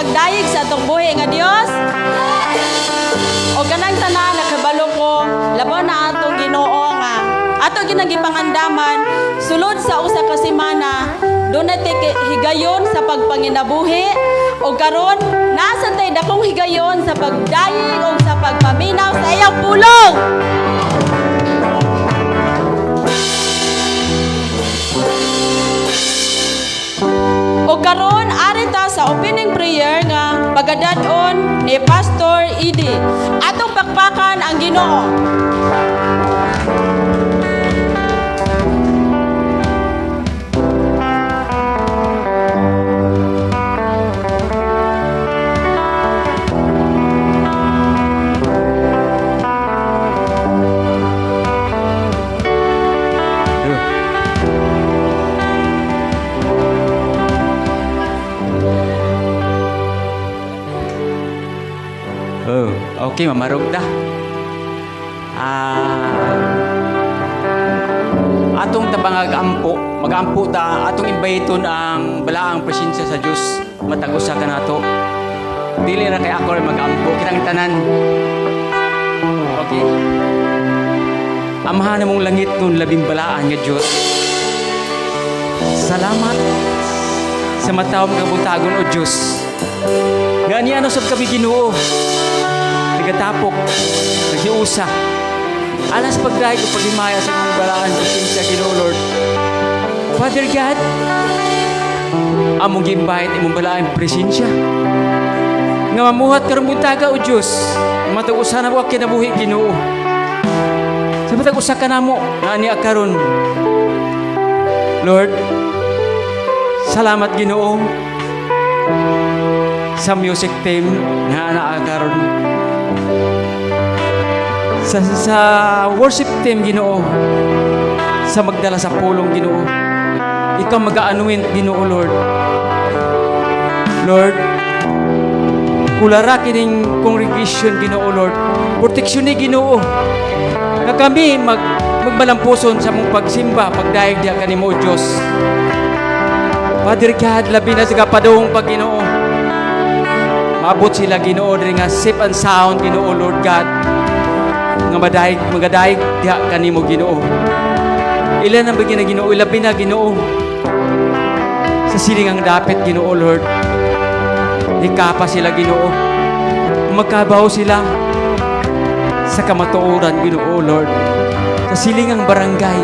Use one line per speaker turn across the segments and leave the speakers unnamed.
pagdayeg sa atong buhi nga Dios? O kanang tanan nakabalo ko, labaw na atong Ginoo nga ato ginang gipangandaman sulod sa usa ka semana dunay higayon sa pagpanginabuhi o karon naa tay dakong higayon sa pagdayeg o sa pagpaminaw sa iyang pulong. O karon ari ta sa opening prayer nga pagadad-on ni Pastor Idi. Atong pakpakan ang Ginoo.
Oh, okay, mamarog ta. Atong tabangag ampo, magampo ta, atong imbayiton ang balaang presensya sa Dios matag usa ka nato. Dili ra kay ako ra magampo, kitang tanan. Okay. Amahan namong langit nun labing balaan nga Dios. Salamat sa mataw mga butagon o Dios. Nga niya ano sab kami Ginoo. Nagatapok, naghiusa. Alas pagdahig o paghimaya sa imong balaan presensya Ginoo Lord. Father God, among gimbahit imong balaan presensya. Nga mamuhat karong buntaga o Dios, matag usa na mo kinabuhi Ginoo. Sa matag usa ka namo nga ani karon. Lord, salamat Ginoo sa music team nga naa karon. Sa worship team Ginoo, sa magdala sa pulong Ginoo. Ikaw mag-anoint Ginoo Lord. Lord, kulara kining congregation Ginoo Lord. Proteksyon ni Ginoo. Nga kami magmalampuson sa mong pagsimba, pagdayeg diha kanimo o Dios. Father God, labi na sa kapadung pag Ginoo. Maabot sila Ginoo diri nga safe and sound Ginoo Lord God. Nga madayeg, magadayeg diha kanimo Ginoo. Ilan ang bigyan na Ginoo, ilabi na Ginoo. Sa siling ang dapit Ginoo Lord. Hikapa sila Ginoo. Magkabaw sila sa kamatuoran Ginoo Lord. Sa silingang barangay.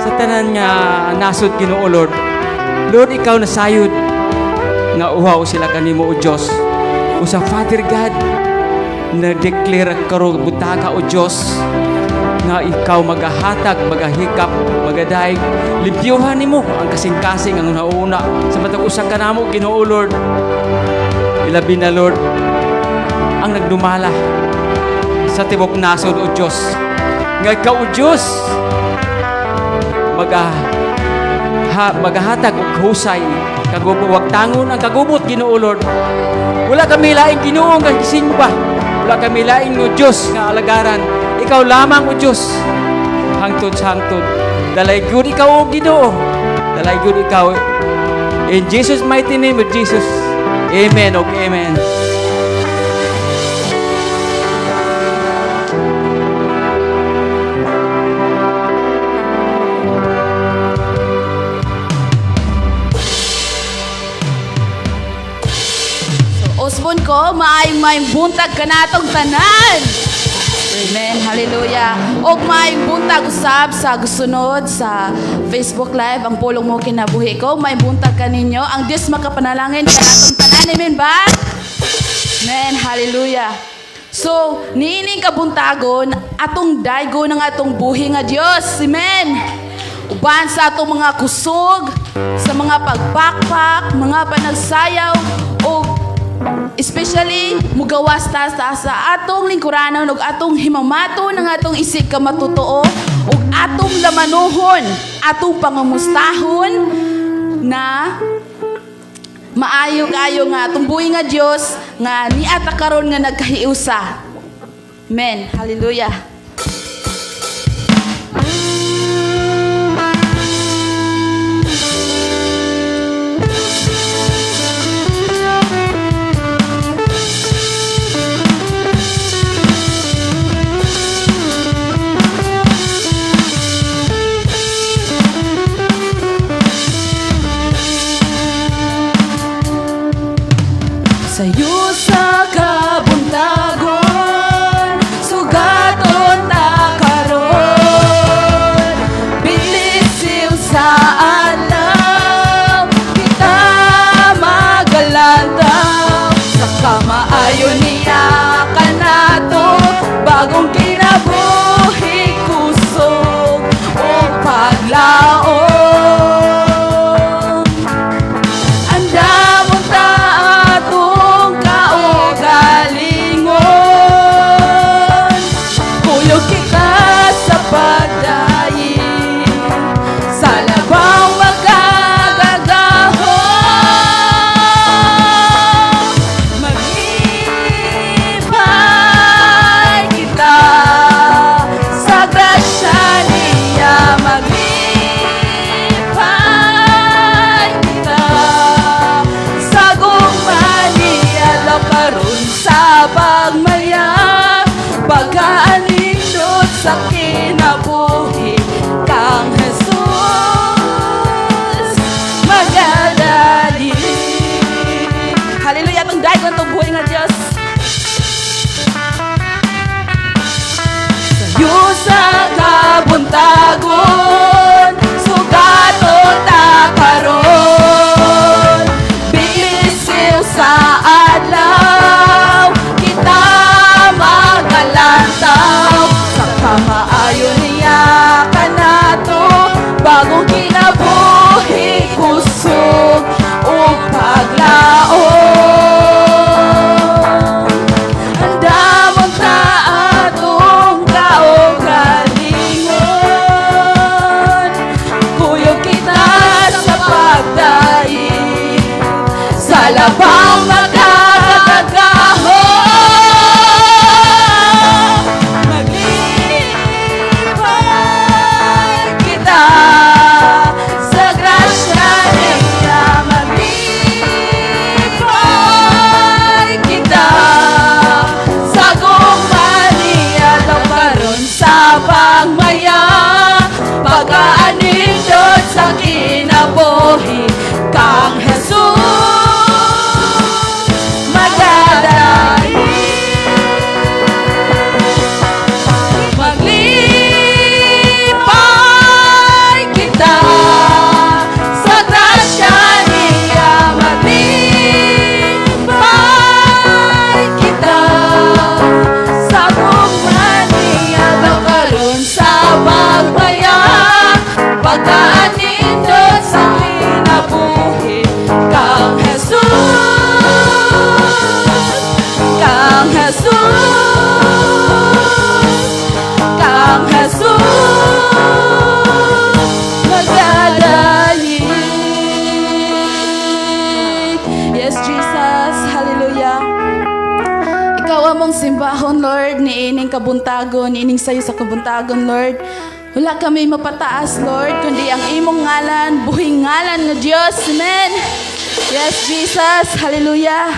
Sa tanan nga nasod Ginoo Lord. Lord, ikaw nasayod nga uhaw sila kanimo o Dios. O sa Father God, na-declare karong butaga o Dios nga ikaw magahatag, magahikap, magadayeg. Limpyuhan nimo ang kasing-kasing ang una-una sa matag usa ka namo Ginoo Lord. Ilabi na Lord ang nagdumala sa tibok nasod o Dios. Nga ikaw o Dios magahatag og husay kagubot, wag tangon ang kagubot Ginoo Lord. Wala kami laing Ginoo nga gisimba. Wala kami laing o Dios nga alagaran. Ikaw lamang o Dios. Hangtod sa hangtod. Dalay gyud ikaw o Ginoo. Dalay gyud ikaw. In Jesus' mighty name of Jesus. Amen og amen.
Usbon ko, maayong maayong buntag kanatong tanan. Amen. Hallelujah. Og maayong buntag usab sa gusunod sa Facebook Live ang pulong mo kinabuhi ko. Maayong buntag kaninyo. Ang Dios makapanalangin kanatong tanan. Amen ba? Amen. Hallelujah. So, niining kabuntagon atong daygo ng atong buhi nga Dios. Amen. Uban sa atong mga kusog, sa mga pagpakpak, mga panagsayaw, o especially mugawas ta sa atong lingkuranon ug atong himamato ng atong isig ka matutuo ug atong lamanuhon, atong pangumustahon na maayo kayo nga atong buhi nga Dios nga niata karon nga nagkahiusa. Amen. Hallelujah. Pagkaanindot sa kinabuhi kang Jesus magadayi. Hallelujah, atong daygon atong buhi nga Dios. Sayo sa kabuntagon, sugaton ta karon. Bisiw sa adlaw, kita magalantaw. Sa kamaayo niya kanato, bagong kinabuhi, kusog ug paglaom. Andamon ta atong kaugalingon, kuyog kita sa pagdaig, sa labang makakagahom. Maglipay kita sa grasya niya, maglipay kita sa gugma niya, karon sa pagmaya, pagkaanindot sa kinabuhi kang Jesus magadayi. Maglipay kita sa grasya niya, maglipay kita sa gugma niya, karon sa pagmaya, pagkaanindot sa kinabuhi kang Jesus, kang Jesus, kang Jesus magadayi. Yes, Jesus, hallelujah. Ikaw among simbahon, Lord, niining kabuntagon, niining sayo sa kabuntagon, Lord. Wala kami mapataas, Lord, kundi ang imong ngalan, buhing ngalan nga Dios. Amen. Yes, Jesus. Hallelujah.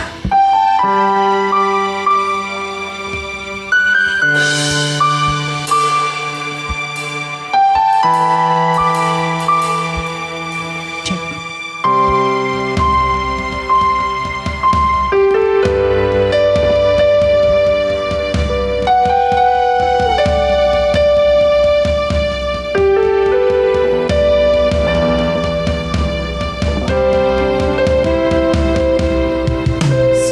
Check.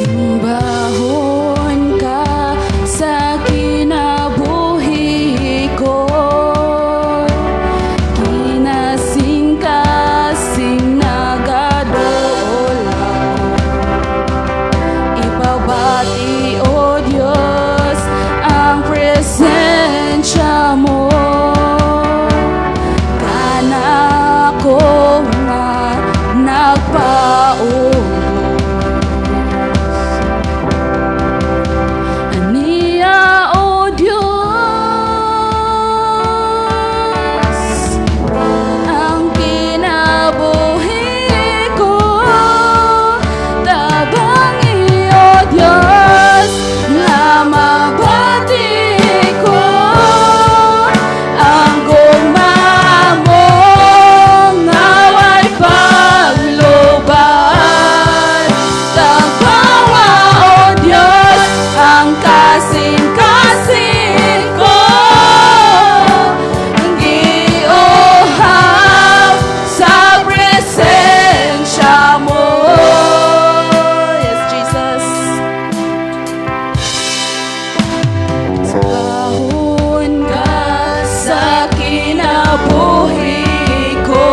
Simbahon ka sa kinabuhi ko, kinasing-kasing nagaduol ako. Ipabati, O Diyos, ang presensya mo kanako nga nagpaubos. Aniya, O Diyos, ang kinabuhi ko, tabangi, O Diyos, nga mabati ko ang gugma mo nga way pagluban. Tabanga, O Diyos, ang kasing-kasing ko, ang giuhaw sa presensya mo. Yes, Jesus. Simbahon ka sa kinabuhi ko,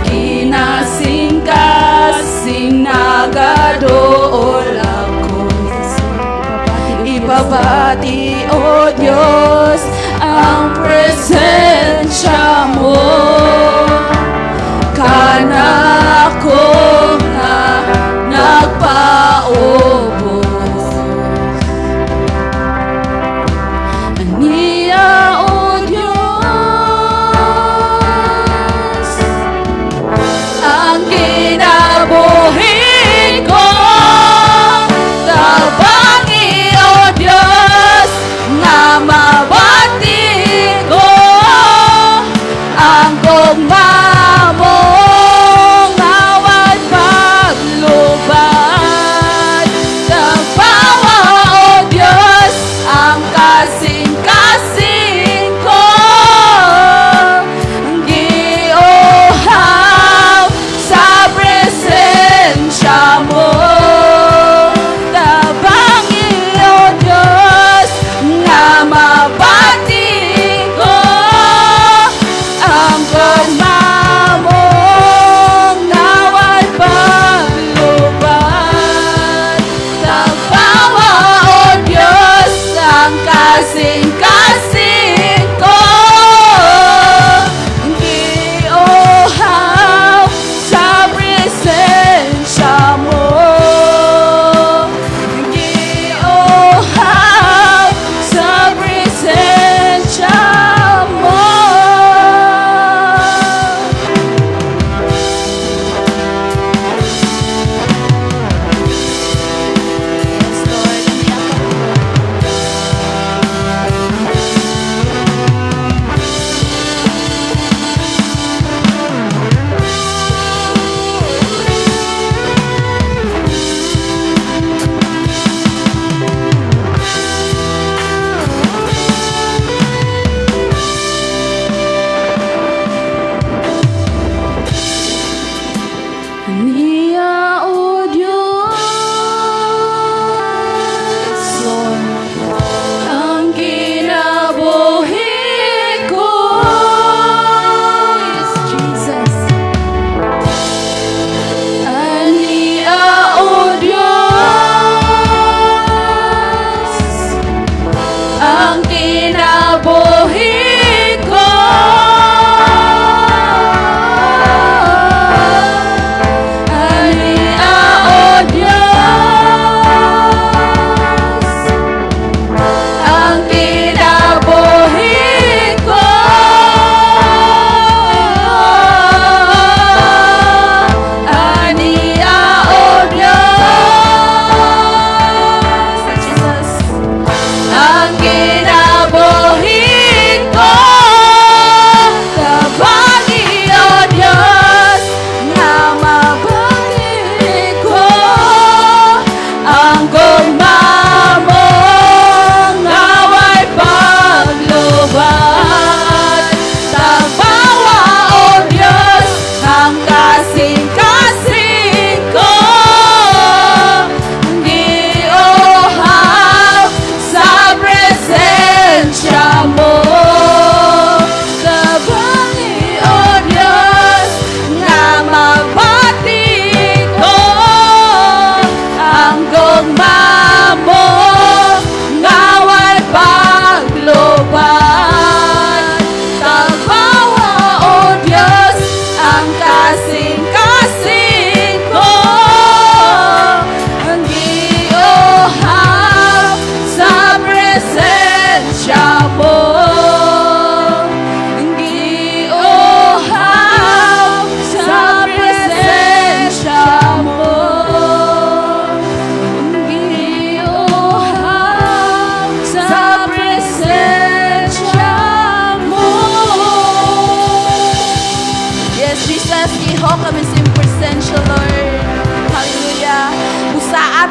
kinasing-kasing nagaduol ako. Ipabati, O Diyos, ang presensya mo kanako nga nagpaubos. Aniya, O Diyos, ang kinabuhi ko, tabangi, O Diyos.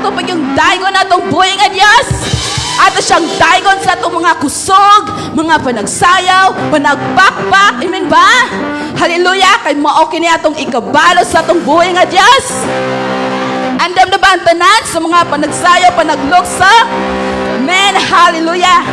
Ato pag yung daygon atong buhi nga Dios. Ato siyang daygon sa atong mga kusog, mga panagsayaw, panagbakbak. Amen ba? Hallelujah! Kay mao kini atong ikabalo sa atong buhi nga Dios. Andam na ba ang tanan sa mga panagsayaw, panagluksa? Amen! Hallelujah!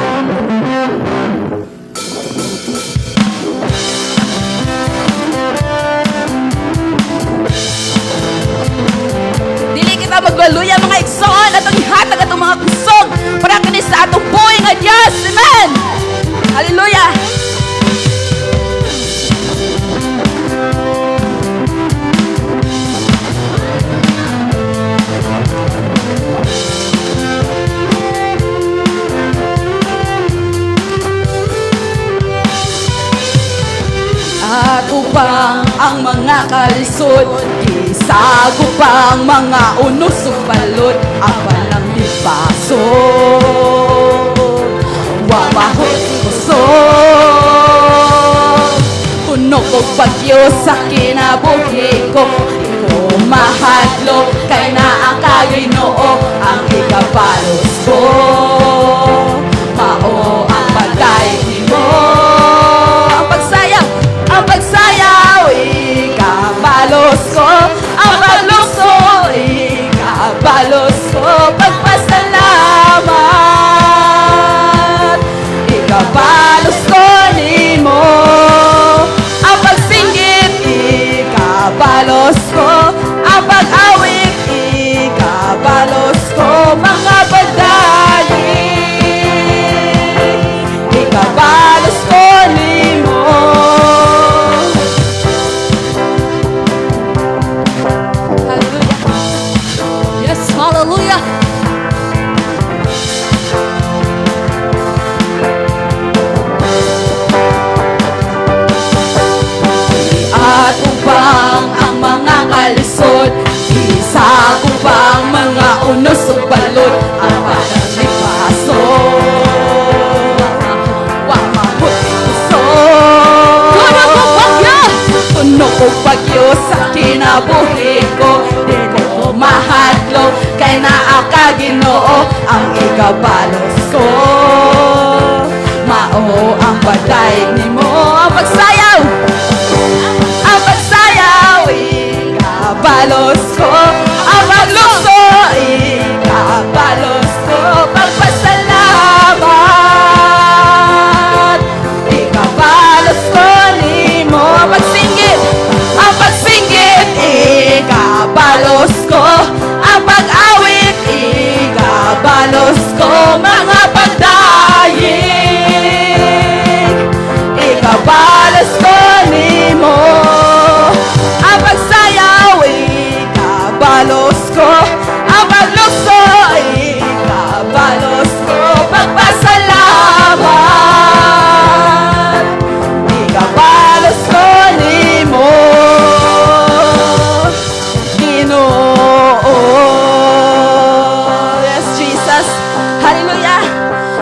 Dili kita maglaluya, mga igsoon, atong ihatag atong mga kusog para kini sa atong buhi nga Dios. Amen. Hallelujah. At upang ang mga kalisod, Gisagupang mga unos ug balod, apan ang lipaso wa mahot kusog. Puno og bagyo sa kinabuhi ko, di ko mahadlok kay naa ka, Ginoo. Ang ikabalos ko mao ang pagdayeg nimo. Ang pagsayaw, ang pagsayaw, ikabalos ko. Ang paglukso, ikabalos ko. Pagpasalamat, ikabalos ko nimo. Ang pagsinggit, ikabalos ko. Ang pag-awit, ikabalos ko. Mga pagdayeg, ikabalos ko nimo. Hallelujah.
Yes, hallelujah.
At upang ang mga kalisod, Isagupang mga unos ug balod, ang pananglipaso wa mahut kusog.
Tunog og bagyo!
Tunog og bagyo sa kinabuhi ko, di ko mahadlok kay naa ka, Ginoo. Ang ikabalos ko mao ang pagdayeg nimo. Ang pagsayaw, ang pagsayaw, ikabalos ko. Ang paglukso, ikabalos ko. Pagpasalamat, ikabalos ko nimo. Ang pagsinggit, ang pagsinggit, ikabalos ko. Ang pag-awit, ikabalos ko. Mga pagdayeg, ikabalos ko nimo. Ang pagsayaw, ikabalos ko. Ang paglukso, ikabalos ko. Pagpasalamat, ikabalos ko nimo, Ginoo. Yes, Jesus. Hallelujah.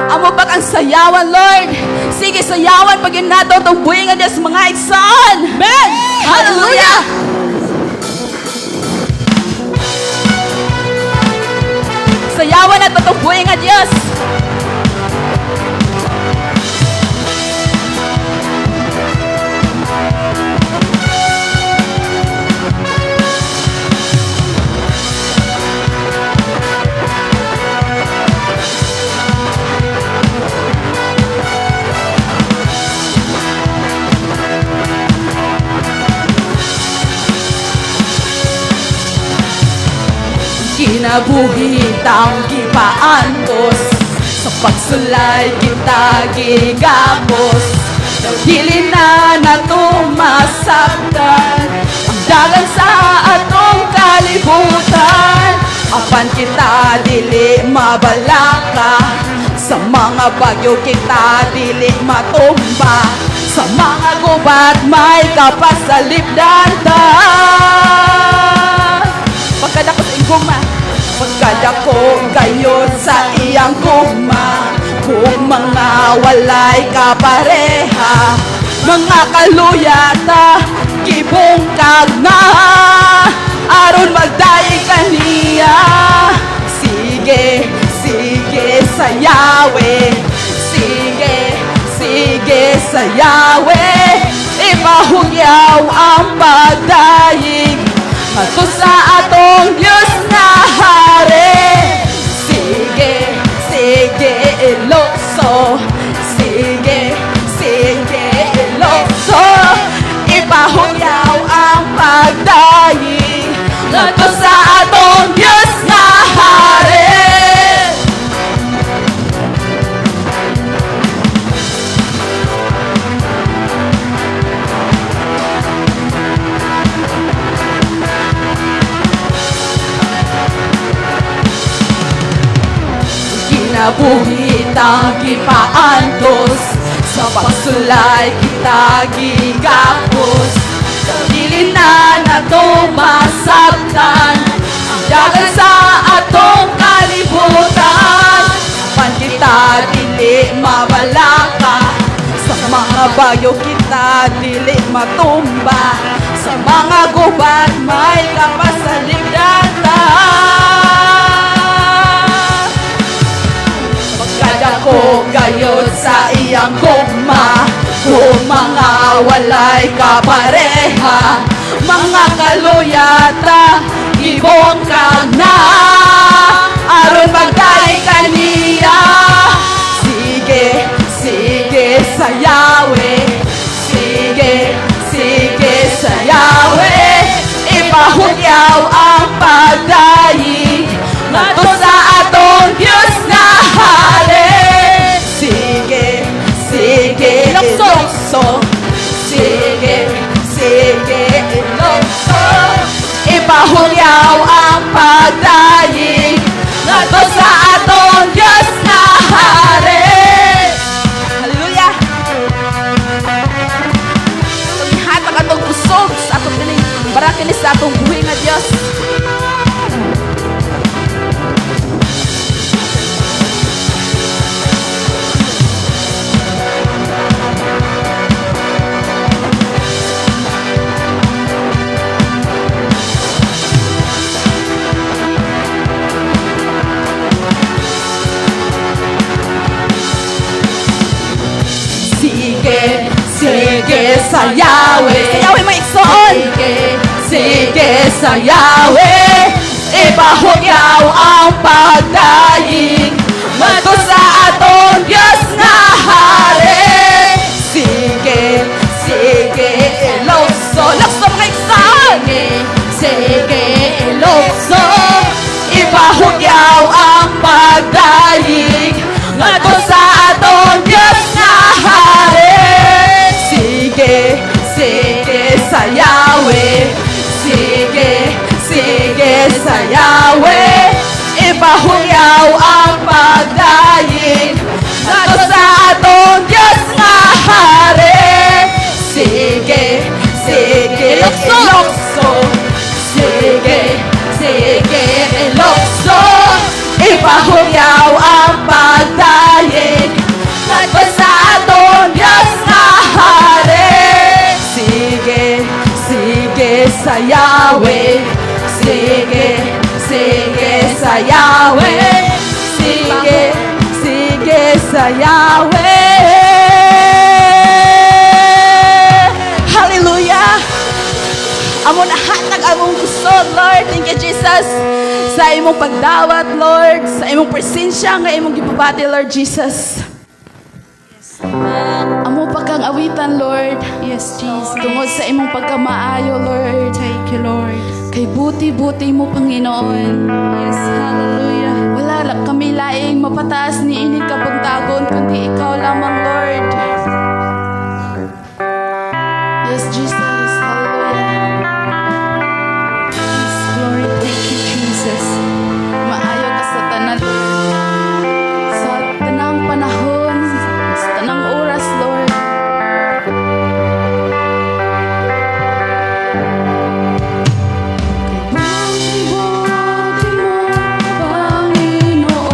Amo pag ang sayawan, Lord. Sige, sayawan pag nato itong buhi nga Diyos, mga igsoon.
Amen.
Hallelujah. Sayawan nato itong buhi nga Diyos. Kinabuhi tang gipaantos, sa pagsulay kita gigapos. Daw dili na nato masabtan ang dagan sa atong kalibutan. Apan kita dili mabalaka, sa mga bagyo kita dili matumba. Sa mga gubat may kapasalipdan ta. Pagkadako sa iguma, pagkadako gayon sa iyang gugma, kung mga walay kapareha, mga kaluyata, gibungkag na, aron magdayeg kaniya. Sige, sige sayawe. Sige, sige sayawe. Ipahugyaw ang pagdayeg ngadto sa atong Diyos nga hari. Sige, sige, ilukso. Sige, sige, ilukso. Ipahugyaw ang pagdayeg ngadto sa atong Diyos nga hari. Kinabuhi ta gipaantos, sa pagsulay kita gigapos. Dili na nato masabtan ang dagan sa atong kalibutan. Pan kita dili mabalaka, sa mga bagyo kita dili matumba. Sa mga gubat may kapasaligdan ta. Pagkadako gayod sa iyang gugma, kung mga walay kapareha, mga kaluyata, ibongkag na aron magdayeg kaniya. Sige, sige sayawe. Sige, sige sayawe. Ipahugyaw ang pagdayeg ngadto sa atong Diyos nga hari. Sige, sige, ilukso. Sige, sige, ilukso. Ipahugyaw ang pagdayeg ngadto sa atong Diyos nga hari. Hallelujah!
Ihatag atong kusog sa atong pining para kini sa atong buhi nga Dios.
Sige, sige sayawe.
Sayawe, mga igsoon.
Sige, sige sayawe. Ipahugyaw ang pagdayeg ngadto sa atong Diyos nga hari. Sige, sige, ilukso.
Lukso, mga igsoon.
Sige, sige, ilukso. Ipahugyaw ang pagdayeg ngadto sa atong Diyos nga hari. Sige, sige, sayawe. Sige, sige, sayawe. Ipahugyaw ang pagdayeg ngadto sa atong Diyos nga hari. Sige, sige,
Ilukso.
Ilukso. Sige, sige, ilukso. Ipahugyaw ang pagdayeg ngadto sa atong Diyos nga hari. Sige, sige, sayawe. Sige, sige, sayawe. Sige, sige, sayawe.
Hallelujah! Amo na hatag among kusog, Lord. Thank you, Jesus. Sa imong pagdawat, Lord. Sa imong presensya nga imong gipabati, Lord Jesus. Amo pa kang awitan, Lord.
Yes, Jesus.
Tungod sa imong pagkamaayo, Lord.
Thank you, Lord.
Kay buti-buti mo, Panginoon.
Yes, hallelujah.
Wala ra kami laing mapataas ni ining kabuntagon, kundi ikaw lamang, Lord. Yes, Jesus. Hallelujah.
Yes, glory. Thank you, Jesus.
Maayo ka sa tanan, Lord. Sa tanang panahon, sa tanang oras, Lord. Kay buti-buti mo, Panginoon.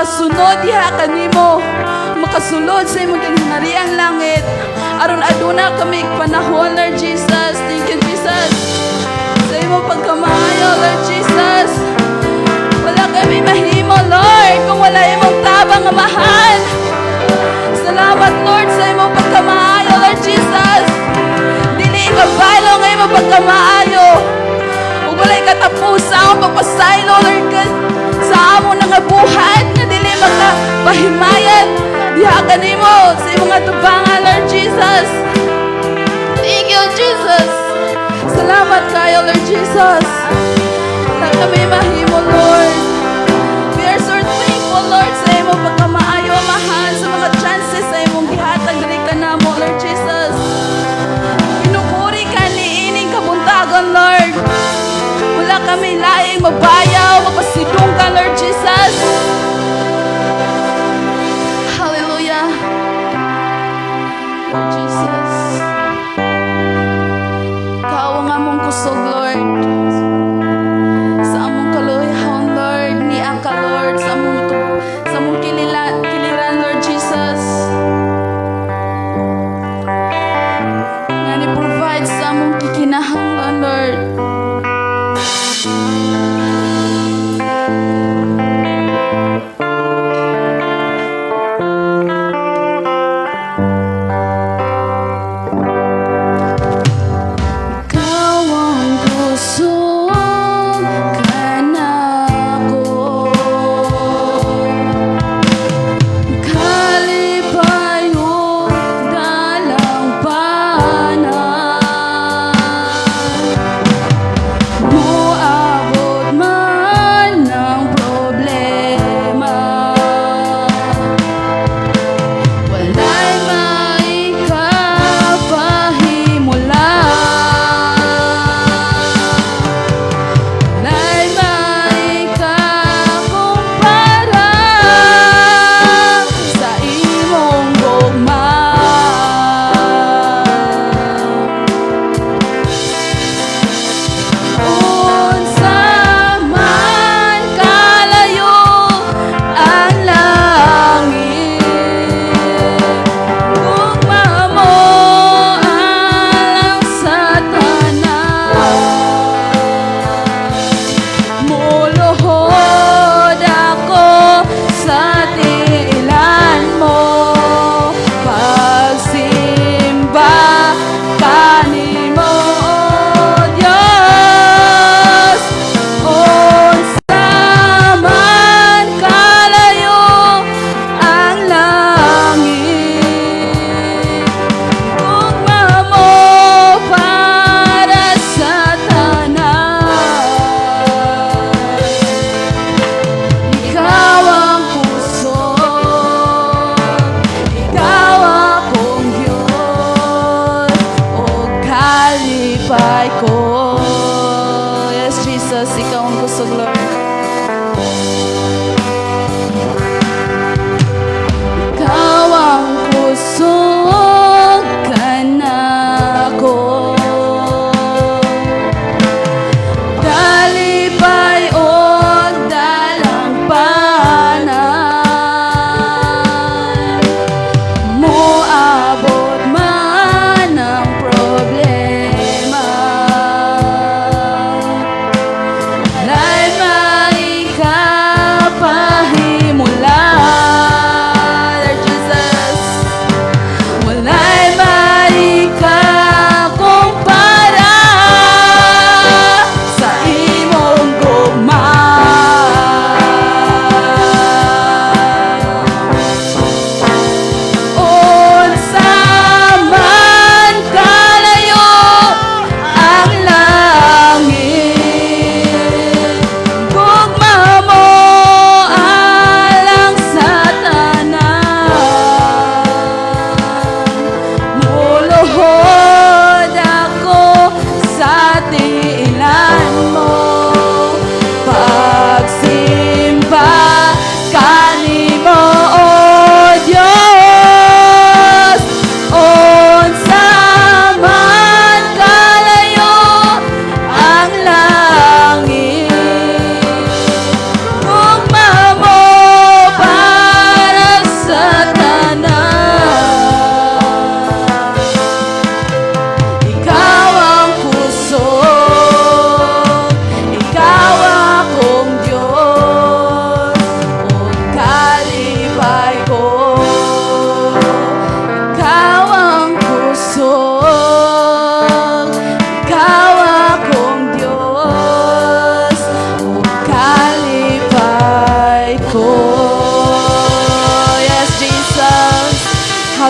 Makasunod diha kanimo, makasulod sa imong ginghariang langit aron aduna kami panahon, Lord Jesus. Thank you, Jesus, sa imong pagkamaayo, Lord Jesus. Wala kami mahimo, Lord, kung wala imong tabang, Amahan. Salamat, Lord, sa imong pagkamaayo, Lord Jesus. Dili ikabaylo nga imong pagkamaayo. Ug walay katapusan ang pagpasaylo, Lord God, sa among nga buhat nga dili makapahimayat diha kanimo sa imong atubangan, Lord Jesus. Thank you, Jesus. Salamat kayo, Lord Jesus. Wala kami mahimo, Lord. We are so thankful, Lord, sa imong pagkamaayo, Amahan, sa mga chances sa imong gihatag diri kanamo, Lord Jesus. Pinupuri ka niining kabuntagon, Lord. Wala kami laing mabayaw, mapasidung ka, Lord Jesus. Hallelujah. Lord Jesus. Ikaw ang among kusog, Lord. Sa among kaluyahon, Lord, niya ka, Lord, sa among kiliran, Lord Jesus. Nga ni provide sa among gikinahanglan, Lord. Ikaw ang kusog.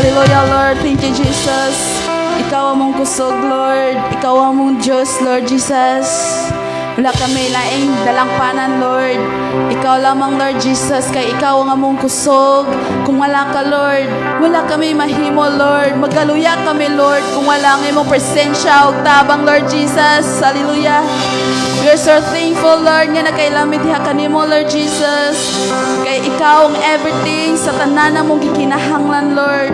Hallelujah, Lord. Thank you, Jesus. Ikaw among kusog, Lord. Ikaw among Diyos, Lord Jesus. Wala kami laing dalangpanan, Lord. Ikaw lamang, Lord Jesus, kay ikaw ang among kusog. Kung wala ka, Lord, wala kami mahimo, Lord. Magaluya kami, Lord, kung wala ang imong presensya ug tabang, Lord Jesus. Hallelujah. We are so thankful, Lord, nga nakaila mi diha kanimo, Lord Jesus. Kay ikaw ang everything sa tanan namong gikinahanglan, Lord.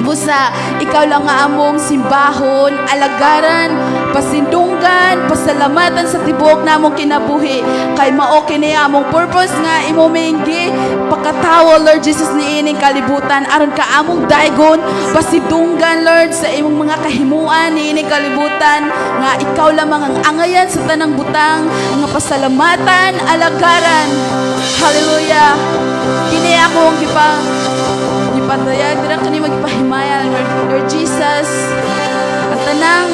Busa, ikaw lang nga among simbahon, alagaran, pasindunggan, pasalamatan sa tibuok namong kinabuhi. Kay mao kini among purpose nga imo ming gipakatawo, Lord Jesus, niining kalibutan aron ka among daygon, pasidunggan, Lord, sa imong mga kahimuan niining kalibutan nga ikaw lamang ang angayan sa tanang butang nga pasalamatan, alagaran. Hallelujah. Kini akong gipadayag dira kani magpahimaya, Lord, Lord Jesus. At tanang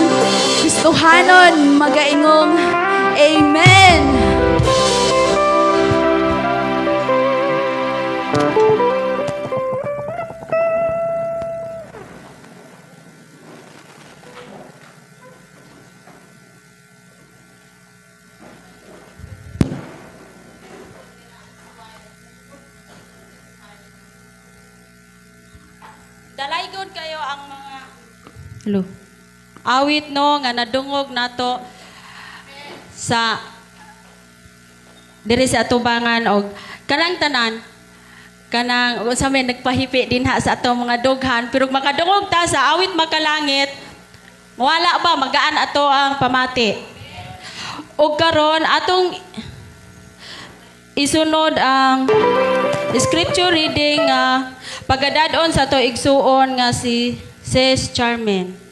Kristohanon magaingong Amen.
Dalaygon kayo ang mga, hello, awit no nga nadungog nato sa diri sa atubangan og kanang tanan kanang unsa may nagpahipi dinha sa atong mga dughan, pero makadungog ta sa awit makalangit, wala ba magaan ato ang pamati. Og karon atong isunod ang scripture reading nga pagadad-on sa ato igsuon nga si Sis Charmaine.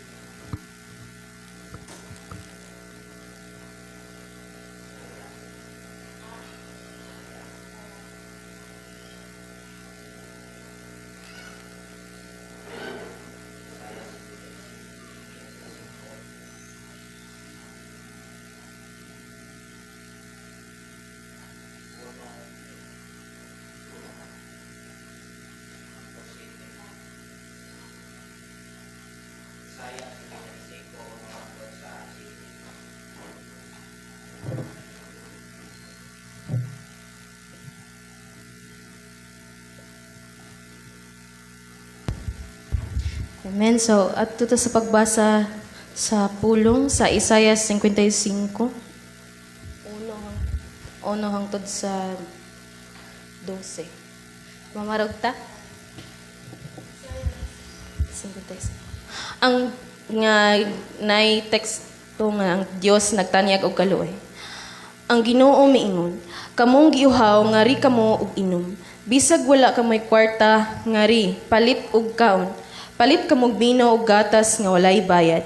Amen. So, at tuto sa pagbasa sa pulong sa Isaiah 55, 1 hangtod sa 12. Mamarog ta? 55. Ang nga nay teksto nga ang Dios nagtanyag og kaluoy. Ang Ginoo miingon, kamong giuhaw ngari kamo og inom. Bisag wala kamoy kwarta ngari palit og kaon. Palit kamog bino og gatas nga walay bayad.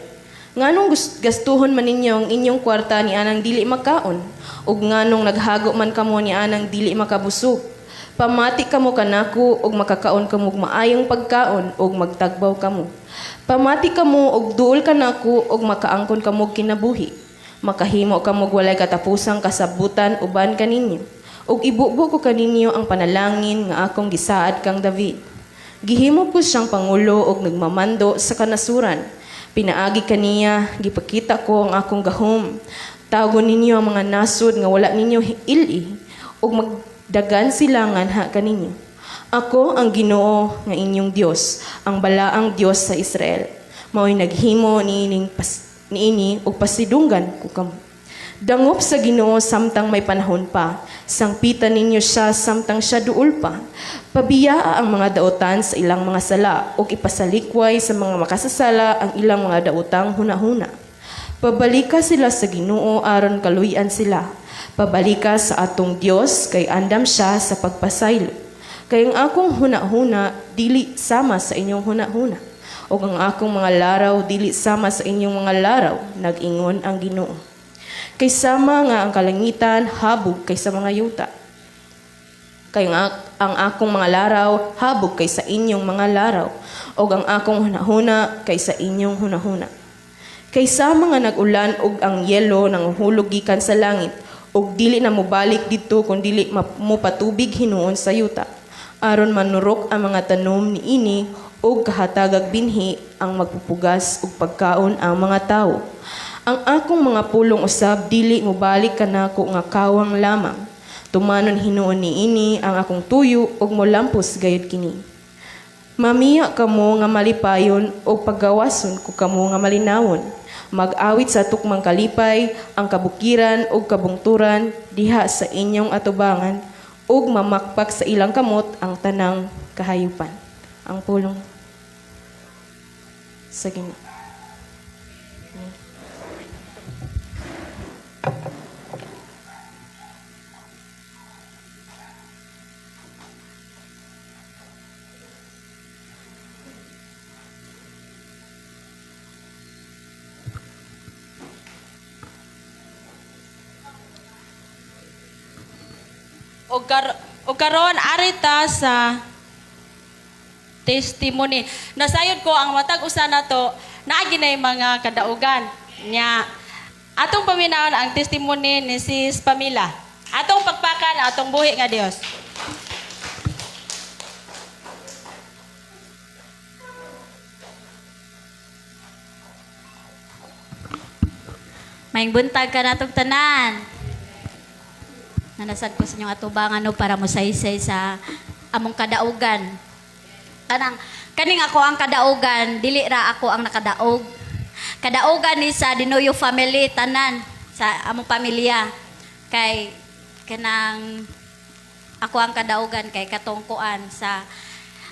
Nganong gastuhon man ninyo ang inyong kwarta ni anang dili makaon? Ug nganong naghago man kamo ni anang dili makabusog? Pamati kamo kanako og makakaon kamo og maayong pagkaon og magtagbaw kamo. Pamati kamo og duol kanako og makaangkon kamo og kinabuhi. Makahimo kamo og walay katapusang kasabutan uban kaninyo. Ug ibubo ko kaninyo ang panalangin nga akong gisaad kang David. Gihimo ko siyang pangulo og nagmamando sa kanasuran. Pinaagi kaniya, gipakita ko ang akong gahom. Tawgon ninyo ang mga nasod nga wala ninyo ili, ug magdagan sila nganha kaninyo. Ako ang Ginoo nga inyong Dios, ang balaang Dios sa Israel. Mao'y naghimo niini ug pasidunggan ko kamo. Dangop sa Ginoo samtang may panahon pa. Sangpitan ninyo siya samtang siya duol pa. Pabiyaa ang mga daotan sa ilang mga sala ug ipasalikway sa mga makasasala ang ilang mga daotang hunahuna. Pabalika sila sa Ginoo aron kaluy-an sila. Pabalika sa atong Dios kay andam siya sa pagpasaylo. Kay ang akong hunahuna dili sama sa inyong hunahuna, ug ang akong mga laraw dili sama sa inyong mga laraw, nag-ingon ang Ginoo. Kay sama nga ang kalangitan habog kaysa mga yuta. Kay ang akong mga laraw habog kaysa inyong mga laraw, ug ang akong hunahuna kaysa inyong hunahuna. Kay sama nga nag-ulan ug ang yelo nanghuhulog gikan sa langit, ug dili na mobalik didto kun dili mopatubig hinuon sa yuta, aron manurok ang mga tanom niini Ug kahatagag binhi ang magpupugas ug pagkaon ang mga tawo. Ang akong mga pulong usab dili mobalik kanako nga kawang lamang. Tumanon hinuon niini ang akong tuyo ug molampos gayud kini. Mamiya kamo nga malipayon ug pagawason ko kamo nga malinawon. Mag-awit sa tukmang kalipay ang kabukiran ug kabungturan diha sa inyong atubangan ug mamakpak sa ilang kamot ang tanang kahayupan. Ang pulong sa Ginoo.
Og karon ari ta sa testimony. Nasayod ko ang matag usa nato naa ginay mga kadaugan nya. Atong paminawon ang testimony ni Sis Pamela. Atong pagpakan atong buhi nga Dios.
Maayong buntag kanatong tanan. Nanasad ko sa inyong atubangan no para mosaysay sa among kadaugan. Kanang kaning ako ang kadaugan, dili ra ako ang nakadaog. Kadaugan ni sa Dinoyo family tanan sa among pamilya. Kay kanang ako ang kadaugan kay katungkuan sa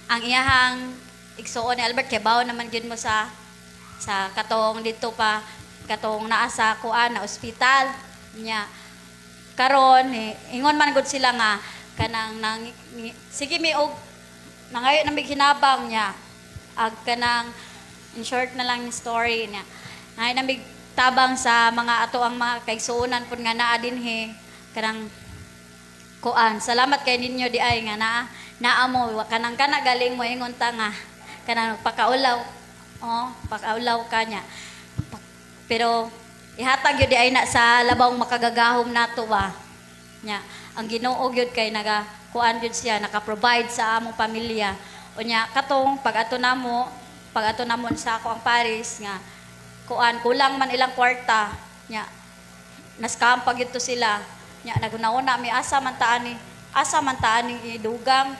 ang iyahang igsuon ni Albert kay bawo naman gyud mo sa katong dito pa, katong naa sa kuan na ospital nya. Karon eh, ingon man gud sila nga kanang nang sige mi og nangayo na mig hinabang niya, ag kanang in short na lang ni story niya, nangayo na mig tabang sa mga ato ang mga kaigsuonan pud nga naa dinhi, kanang kuan, salamat kay ninyo di ay nga naa naa mo. Kanang kana galing mo ingon ta nga kanang pakaulaw, oh, pakaulaw ka niya. Pero ihatag yun di ay na sa labawng makagagahom nato ba nya. Ang Ginoo gyud kay naga kuan gyud siya, naka-provide sa among pamilya. Unya katong pag ato namo sa ako ang Paris nga kuan, kulang man ilang kwarta nya, na-scam pa gyud to sila nya. Naguna-una mi, asa man ta ani idugang?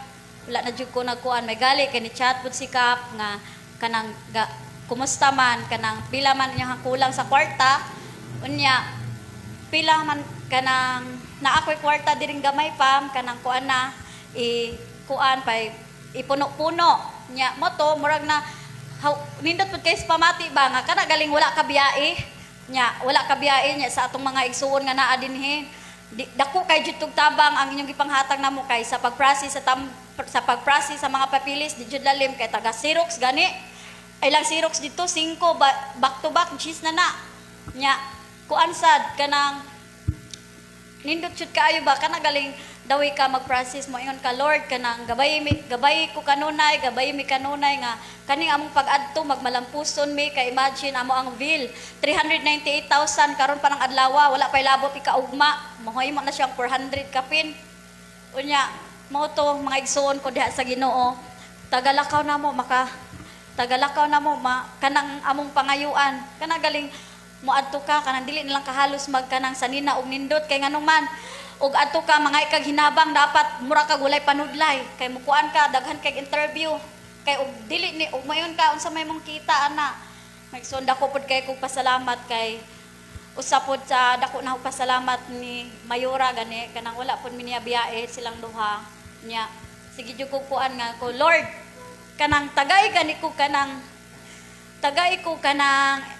Wala na jud ko nagkuan. May gali kay ni chat pud si Kap nga kanang ga, kumusta man, kanang pila man inyong kulang sa kwarta. Unya pila man kanang naa ko'y kwarta diring gamay pam, kanang kuan na i kuan pa ipuno-puno nya mo to. Murag na how, nindot pud kay sa pamati ba nga kana galing wala ka biyae nya, wala ka biyae nya sa atong mga igsuon nga naa dinhi. Dako kay jud tug tabang ang inyong gipanghatag namo kay sa pag-process sa pag-process sa mga papilis di jud lalim kay taga Xerox gani. Ay lang Xerox dito 5 back to back cheese na na nya. Kuan sad kanang nindot jud kaayo ba, kana galing dawi ka mag-process mo, ingon ka, "Lord, kanang gabay mi, gabay ko kanunay, gabay mi kanunay nga kaning among pag-adto magmalampuson mi." Kay imagine amo ang bill 398,000 karon pa ng adlaw, wala pay labot ikaugma, mohimo na siyang 400 kapin. Unya mao to, mga igsuon ko diha sa Ginoo, tagalakaw na mo maka tagalakaw na mo ma, kanang among pangayuan, kana galing moadto ka kanang dili na lang kahalos mag kanang sanina og nindot. Kay nganong man og adto ka mga ikag hinabang, dapat mura ka gulay panudlay kay mukuan ka, daghan kay interview, kay og dili ni og mayon ka, unsa may mong kita ana? Magsuon dako pud kay kog pasalamat kay usa pod sa dako na akong pasalamat ni Mayora gani, kanang wala pod mi niya biyae silang duha nya. Sige jud ko kuan nga ko, "Lord, kanang tagay gani ko, kanang tagay ko kanang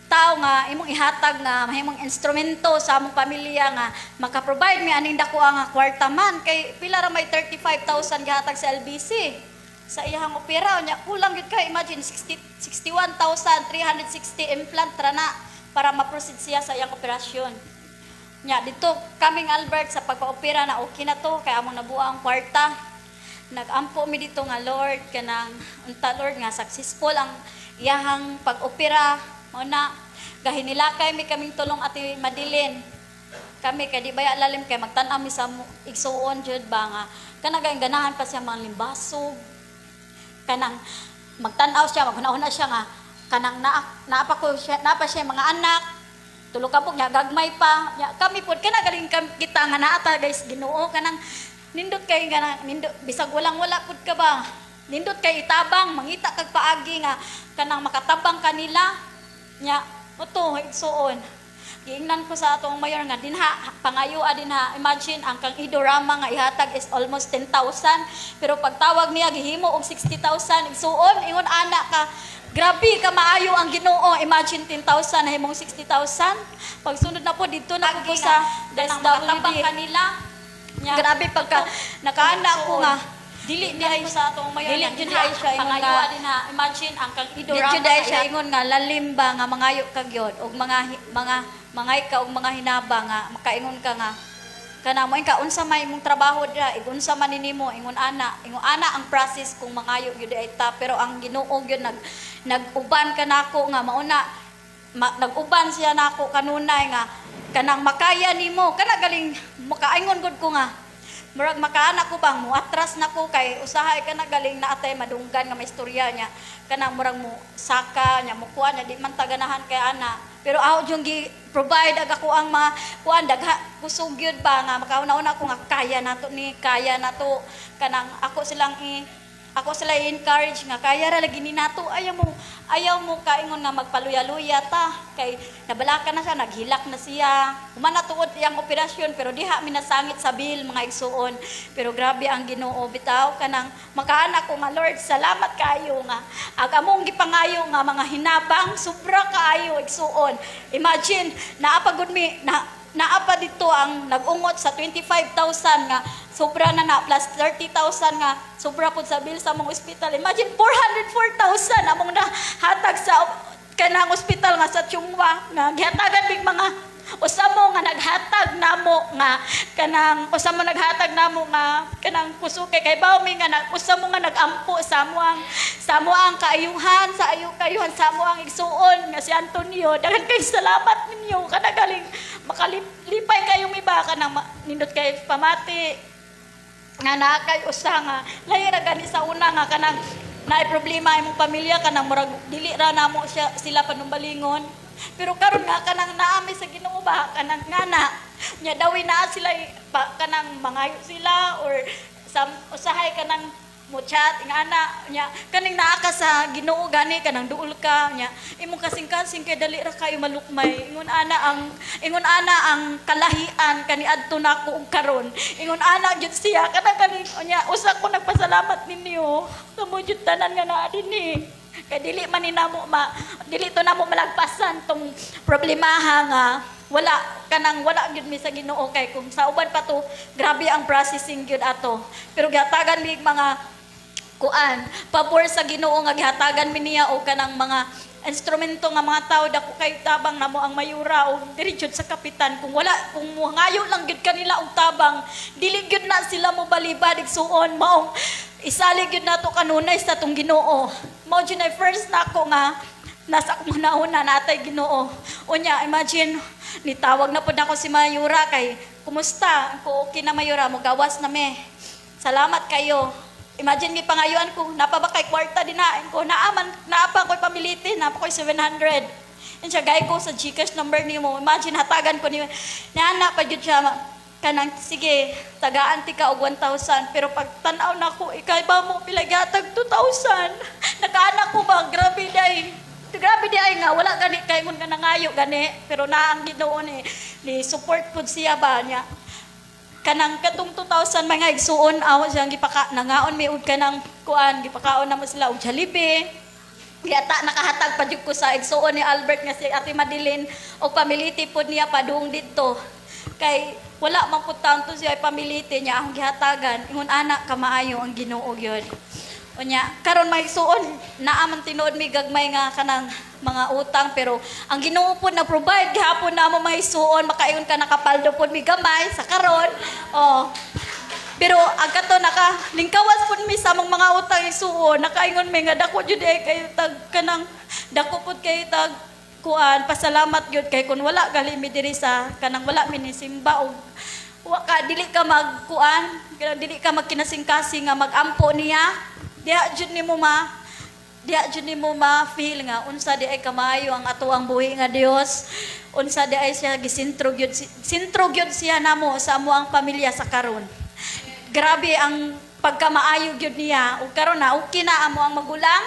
tao nga imong ihatag nga mahimong instrumento sa among pamilya nga maka-provide mi aning dako nga kwarta man." Kay pila ra may 35,000 gihatag sa LBC sa iyang opera nya, kulang gyud kay imagine 60 61,360 implant ra na para ma-proceed siya sa iyang operasyon nya. Dito kaming Albert sa pagpa-opera na okay na to kay among nabuo ang kwarta. Nagampo mi dito nga, "Lord, kanang unta Lord nga successful ang iyahang pag-opera." Mao na gahinilakay mi kaming tulong ati Madeline kami kay di baya lalim kay magtan-aw mi sa igsuon jud ba nga kana gayong ganahan pa siya mga limbasog. Kanang magtan-aw siya, maghuna-huna siya nga kanang naa naa pa ko siya, naa pa siya mga anak, tulo ka nya gagmay pa nya. Kami pod kana galing kita nga naa ta, guys, Ginoo. Kanang nindot kay nga nindot bisag walang wala pud ka ba, nindot kay itabang, mangita kag paagi nga kanang makatabang kanila. Nya uto, igsuon, giingnan ko sa atong mayor nga dinha pangayoa dinha. Imagine, ang kang idorama nga ihatag is almost 10,000, pero pagtawag niya gihimo og 60,000, igsuon. Ingon ana ka grabe ka maayo ang Ginoo. Imagine, 10,000 na himong 60,000. Pagsunod na po didto na po ko sa DSWD kanila. Grabe pagka nakaana ko nga dili di ay sa atong mayor, dili jud ay siya ingon nga dinha. Imagine, ang kang idorama, dili ay siya ingon nga lalim ba nga mangayo ka gyud og mga mangay ka og mga hinaba nga makaingon ka nga kana mo ka unsa may imong trabaho dira, igunsa man nimo. Ingon ana, ingon ana ang process kung mangayo gyud ay ta. Pero ang Ginoo gyud nag-uban kanako nga mauna nag-uban siya nako kanunay nga kanang makaya nimo. Kana galing makaingon gud ko nga murag makaana ko bang muatras na ko, kay usahay ka na galing na atay madunggan nga may istorya niya, kanang murag mo saka niya, mo kuan niya, di man taganahan kay ana. Pero ako yung gi provide ag ako ang mga kuan, dagha kusog gyud ba nga makauna-una ko nga kaya nato ni, kaya nato. Kanang ako sila i-encourage nga kaya ra lagi ni nato. Ayaw mo kaingon nga magpaluya-luya ta, kay nabalaka na siya, naghilak na siya, human na tuod iyang operasyon, pero diha mi nasangit sa bill, mga igsuon. Pero grabe ang Ginoo bitaw. Kanang makaana ko nga, "Lord, salamat kaayo nga ang among gipangayo nga mga hinabang sobra kaayo." Igsuon, imagine, naa pa gud mi na naa pa dito ang nag-ungot sa 25,000 nga sobra na na plus 30,000 nga sobra pud sa bill sa among ospital. Imagine, 404,000 among nahatag sa kanang ospital nga sa Chong Hua, nga gihatagan mig mga usa mo nga naghatag namo nga kanang usa mo naghatag namo nga kanang kusog kay bawo mi nga usa mo nga nagampo sa amo ang kaayuhan sa ayo kaayuhan sa amo ang igsuon nga si Antonio. Daghan kay salamat ninyo. Kana galing makalipay kayong iba, kanang nindot kay pamati nga naa kay usa nga lahi ra gani sa una nga kanang naay problema imong pamilya, kanang murag dili ra namo siya sila panumbalingon. Pero karon nga kanang naami sa Ginoo ba, kanang ngana nya dawi naa sila pa, kanang mangayo sila or usahay kanang mo chat nga ana nya, kaning naa ka sa Ginoo gani, kanang duol ka nya, imong kasing-kasing kay dali ra kayo malukmay. Ingon ana ang kalahian kaniadto nako og karon. Ingon ana gyud siya kanang kaning nya usa ko nagpasalamat ninyo, kamo jud tanan nga naa dinhi, kay dili man ni namo ma dili to namo malagpasan tong problemaha nga wala kanang wala gyud mi sa Ginoo. Kay kung sa uban pa to, grabe ang processing gyud ato. Pero gihatagan mi mga kuan, pabor sa Ginoo nga gihatagan mi niya og kanang mga instrumento nga mga tao dako kay tabang namo ang mayura o diri jud sa kapitan. Kung wala, kung mangayo lang gyud kanila og tabang, dili gyud na sila mo balibad, igsuon. Maong isalig gyud nato kanunay sa atong Ginoo. Mao jud ay first nako nga nasa akong hunahuna natay Ginoo. Unya, imagine, nitawag na pud ako si Mayura kay kumusta ko, okay na Mayura, mo gawas na me, salamat kayo. Imagine, gipangayuan ko, "Napa ba kay kwarta din na?" Ko, "Naaman, naa pa ko'y pamilitin, naa pa ko'y 700." And siya, "Gay ko sa GCash number nimo." Imagine, hatagan ko ni Nana pa jud siya, kanang, "Sige, tagaan ti ka og 1,000." Pero pag tan-aw na ko, ikay ba mo, pila gatag 2,000. Nakaana ko ba, grabe day. Grabe di ay nga, wala gani, kay nga nangayo gani. Pero naa ang Ginoo ni support pud siya ba niya. Kanang katong 2,000, mga igsuon, aw siyang gipaka nangaon mi og kanang kuan, gipakaon namo sila og Jollibee. Yata nakahatag pa jud ko sa igsuon ni Albert nga si Ate Madeline og pamiliti pod niya padung didto. Kay wala man pud taon to siya pamiliti niya akong gihatagan. Ingon ana kamaayo ang Ginoo gyud. Unya, karon mga igsuon, naa man tinuod mi gagmay nga kanang mga utang, pero ang Ginoo pod na provide gihapon namo, mga igsuon. Makaingon ka nakapaldo pod mi gamay sa karon. Oh. Pero ang kato naka lingkawas pud mi sa among mga utang, igsuon, nakaingon mi nga dako jud eh kayo tag kanang dako pud kay tag kuan pasalamat gyud, kay kun wala gali mi diri sa kanang wala mi ni simba og wa ka dili ka magkuan, dili ka magkinasingkasing nga magampo niya. Diha jud nimo ma feel nga unsa di ay kamayo ang ato ang buhi nga Dios, unsa di ay siya gisintro gyud, sintro gyud siya namo sa amo ang pamilya sa karon. Grabe ang pagkamaayo gyud niya. Ug karon na okay na amo ang magulang,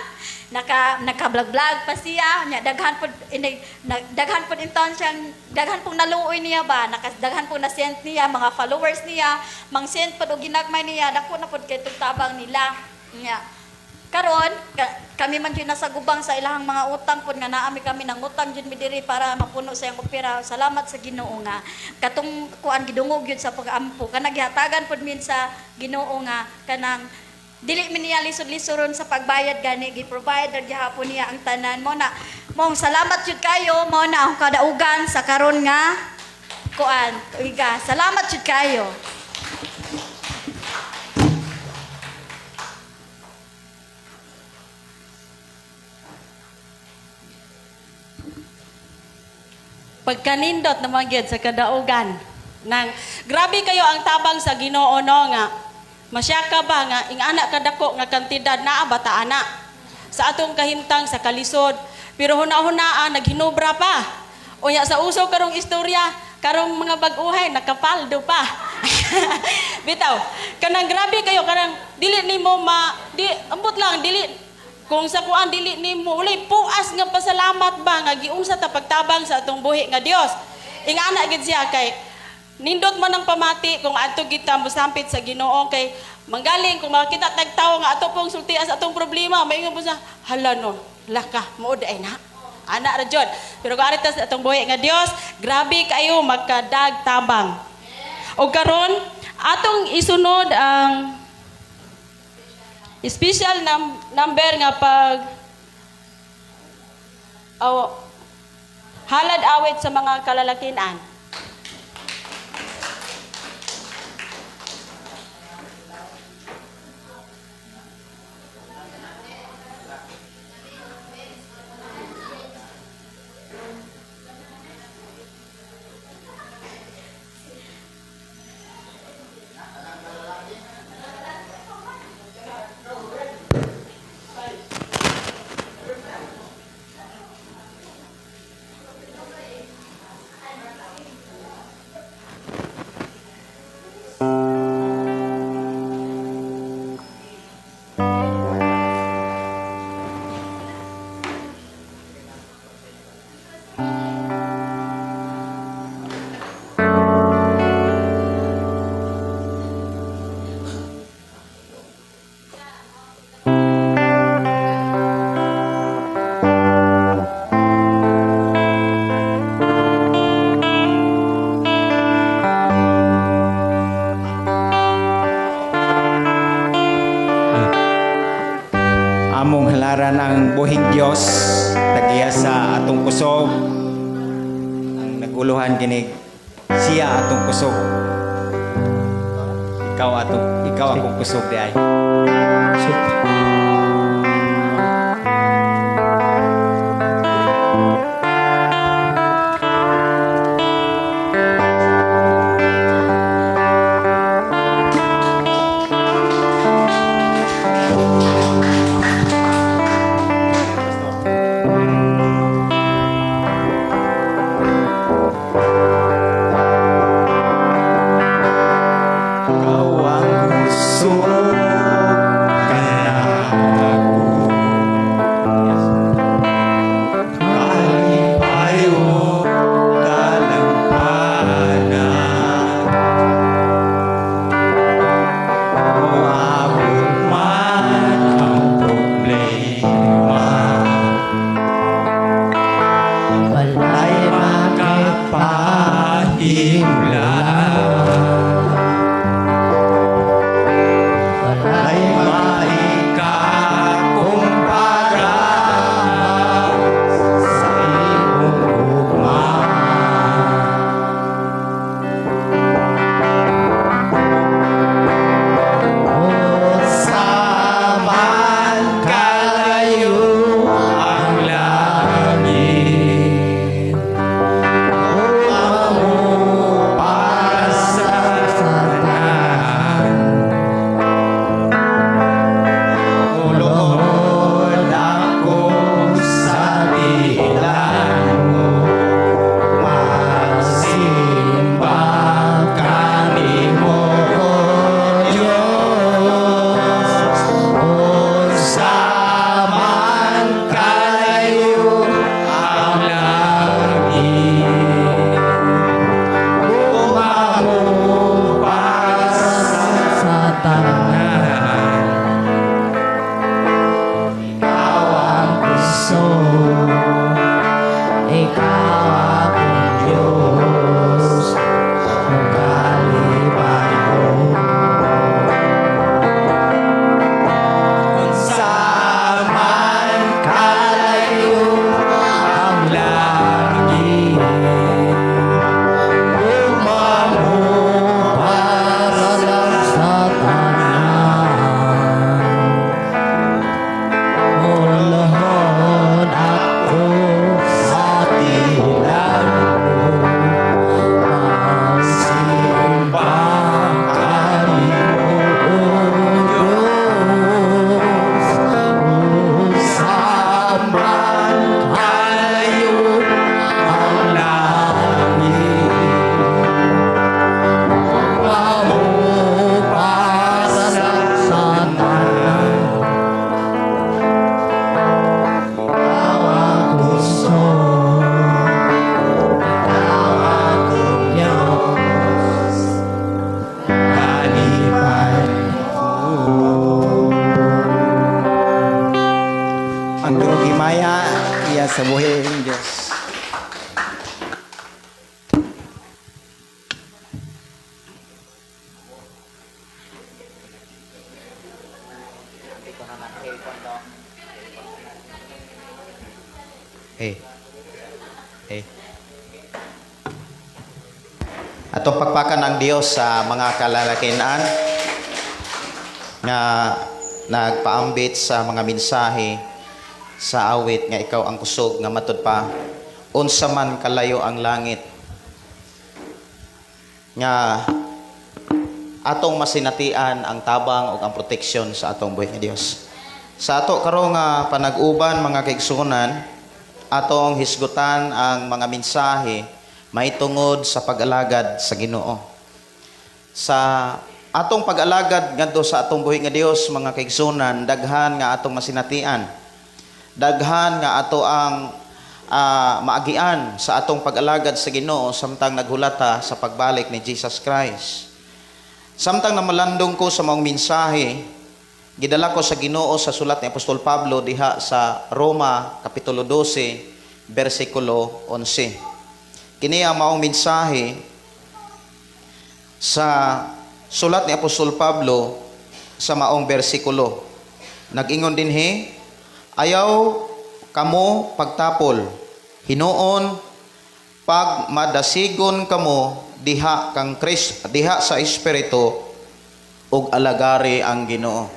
naka naka-vlog-vlog pa siya nya, daghan pud ini daghan pud intawn siyang, daghan pong naluoy niya ba, naka daghan pong na-send niya mga followers niya, mang send pud og ginagmay niya. Dako na pud kay tabang nila nya. Karon kami man jud nasa gubang sa ilahang mga utang pud nga naami kami nang utang jud mi diri para mapuno sa iyang opera. Salamat sa Ginoo nga katong kuan gidungog jud sa pag-ampo, kanang gihatagan pud min sa Ginoo nga kanang dili mi niya lisod-lisoron sa pagbayad, gani gi-provide ra gihapon niya ang tanan mo na. Mong salamat jud kayo. Mao na ang kadaugan sa karon nga kuan tuiga. Salamat jud kayo.
Pagkanindot naman gyud sa kadaugan nang grabe kayo ang tabang sa Ginoo, no, nga masya ka ba nga ingana kadako nga kantidad naa ba ta ana sa atong kahimtang sa kalisod, pero huna-hunaa naghinubra pa. Unya sa uso karong istorya karong mga bag-uhay, nakapaldo pa. Bitaw kanang grabe kayo, kanang dili nimo ma di ambot lang, dili kung sa kuan, dili nimo ulay puas nga pasalamat ba nga giunsa ta pagtabang sa atong buhi nga Dios. Ingana gid siya kay nindot man ang pamati kung adto kita mosampit sa Ginoo, kay manggaling kung makita tag tawo nga ato pong sultian sa atong problema, maingon po sa hala no laka mo ay na ana ra jud. Pero kung ari ta sa atong buhi nga Dios, grabe kayo magkadag tabang. Og karon atong isunod ang special number nga pag oh, halad awit sa mga kalalakian.
Among halaran ang buhing Dios, tagiya sa atong kusog. Ang naguluhan kinig siya atong kusog. Ikaw atong, ikaw akong kusog di ay. Ikaw ang kusog kanako. Kalipayo dalampana. Moabot man ang problema, walay makapahimla. sa buhing Dios. Hey. Hey. Atong pakpakan ang Dios sa mga kalalakian nga nagpaambit sa mga mensahe sa awit nga ikaw ang kusog nga matud pa unsa man kalayo ang langit, nga atong masinatian ang tabang ug ang proteksyon sa atong buhi nga Dios. Sa ato karon nga panag-uban, mga kaigsuonan, atong hisgutan ang mga mensahe mahitungod sa pag-alagad sa Ginoo. Sa atong pag-alagad ngadto sa atong buhi nga Dios, mga kaigsuonan, daghan nga atong masinatian. Daghan nga ato ang maagian sa atong pag-alagad sa Ginoo samtang naghulata sa pagbalik ni Jesus Christ. Samtang namalandong ko sa maong mensahe, gidala ko sa Ginoo sa sulat ni Apostol Pablo diha sa Roma kapitulo 12 bersikulo 11. Kini ang maong mensahe sa sulat ni Apostol Pablo sa maong bersikulo. Nag-ingon dinhi, ayaw kamo pagtapol, hinuon pag madasigon kamo diha kang Kristo, diha sa Espiritu, ug alagari ang Ginoo.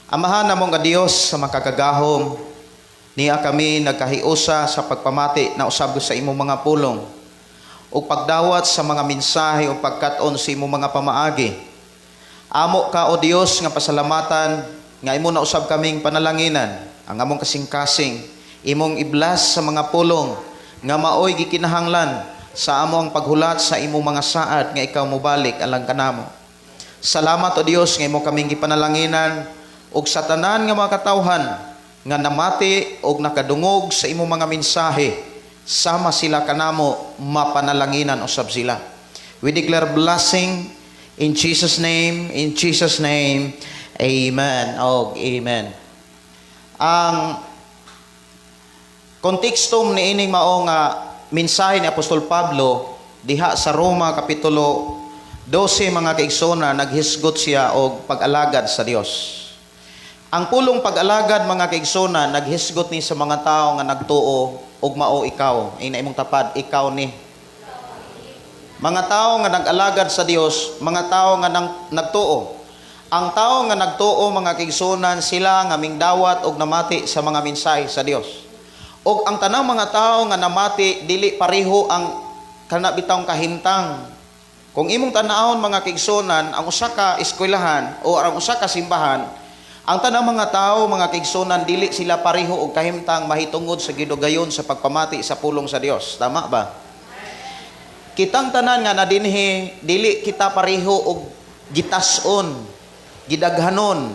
Amahan namong nga Dios sa makakagahom, niya kami nagkahiusa sa pagpamati na usab sa imong mga pulong ug pagdawat sa mga mensahe ug pagkat-on sa imong mga pamaagi. Amo ka, o Dios, nga pasalamatan nga imo na usab kaming panalanginan ang among kasing-kasing, imong iblas sa mga pulong nga maoy gikinahanglan sa among paghulat sa imong mga saad nga ikaw mobalik alang kanamo. Salamat, o Dios, nga imo kaming gipanalanginan ug sa tanan nga mga katawhan nga namati og nakadungog sa imong mga mensahe, sama sila kanamo mapanalanginan usab sila. We declare blessing in Jesus name, in Jesus name. Amen. Og amen. Ang konteksto niining mao nga mensahe ni Apostol Pablo diha sa Roma kapitulo 12, mga kaigsoona, naghisgot siya og pag-alagad sa Dios. Ang pulong pag-alagad, mga kaigsoona, naghisgot ni sa mga tao nga nagtuo ug mao ikaw. Ina imong tapad, ikaw ni. Mga tao nga nag-alagad sa Dios, mga tao nga nagtuo. Ang tao nga nagtuo, mga kaigsuonan, sila nga mingdawat og namati sa mga mensahe sa Dios. Og ang tanang mga tao nga namati, dili pareho ang kana bitawng kahimtang. Kung imong tan-awon, mga kaigsuonan, ang usa ka eskwelahan o ang usa ka simbahan, ang tanang mga tao, mga kaigsuonan, dili sila pareho og kahimtang mahitungod sa gidugayon sa pagpamati sa pulong sa Dios. Tama ba? Kitang tanan nga nadinhi, dili kita pareho og gitas-on, gidaghanon.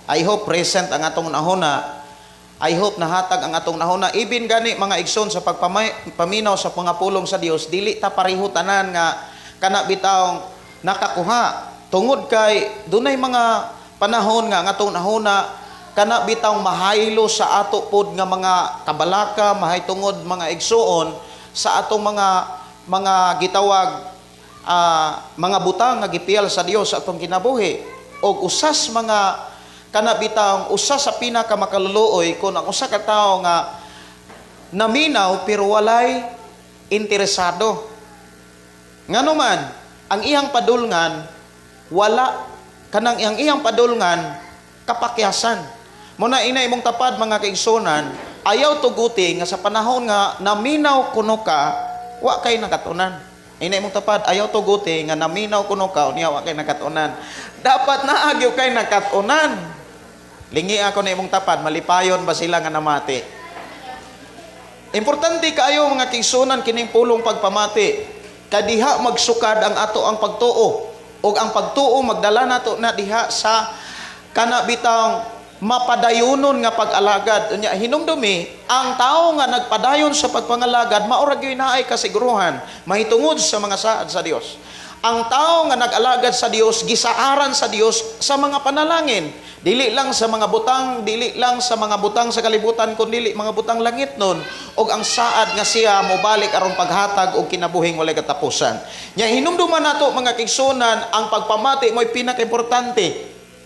I hope present ang atong nahuna. I hope nahatag ang atong nahuna. Ibin gani, mga igsoon, sa pagpaminaw sa mga pulong sa Dios, dili ta pareho tanan nga kana bitawng nakakuha. Tungod kay dunay mga panahon nga ang atong nahuna kana bitawng mahaylo sa ato pod nga mga kabalaka, mahitungod, mga igsuon, sa atong mga gitawag mga butang nga gipiyal sa Dios sa atong kinabuhi. Og usas mga kana bitawng usa sa pinakamakaluluoy kung ang usa ka tawo nga naminaw pero walay interesado. Ngano man ang iyang padulngan, wala kanang iyang iyang padulngan kapakyasan. Muna ina imong tapad, mga kaigsunan, ayaw tuguti nga sa panahon nga naminaw kuno ka, wa kay nakatunan. Ina imong tapad, ayaw tuguti nga naminaw kuno ka, unya wa kay nakatunan. Dapat naagyo kay nakatunan. Lingi ako na imong tapad, malipayon ba sila nga namati? Importante kaayo, mga kaigsunan, kining pulong pagpamati. Kadiha magsukad ang ato ang pagtuo. Og ang pagtuo magdala nato na diha sa kana bitawng mapadayonon nga pag-alagad. Unya hinumdumi, ang tawo nga nagpadayon sa pagpangalagad, mao ra gyud naay kasiguruhan mahitungod sa mga saad sa Dios. Ang tao nga nag-alagad sa Dios, gisaaran sa Dios sa mga panalangin. Dili lang sa mga butang, dili lang sa mga butang sa kalibutan, kundi mga butang langit nun. Og ang saad nga siya mobalik aron paghatag og kinabuhing walay katapusan. Nya hinumduman nato, mga kaigsuonan, ang pagpamati mo'y pinakaimportante.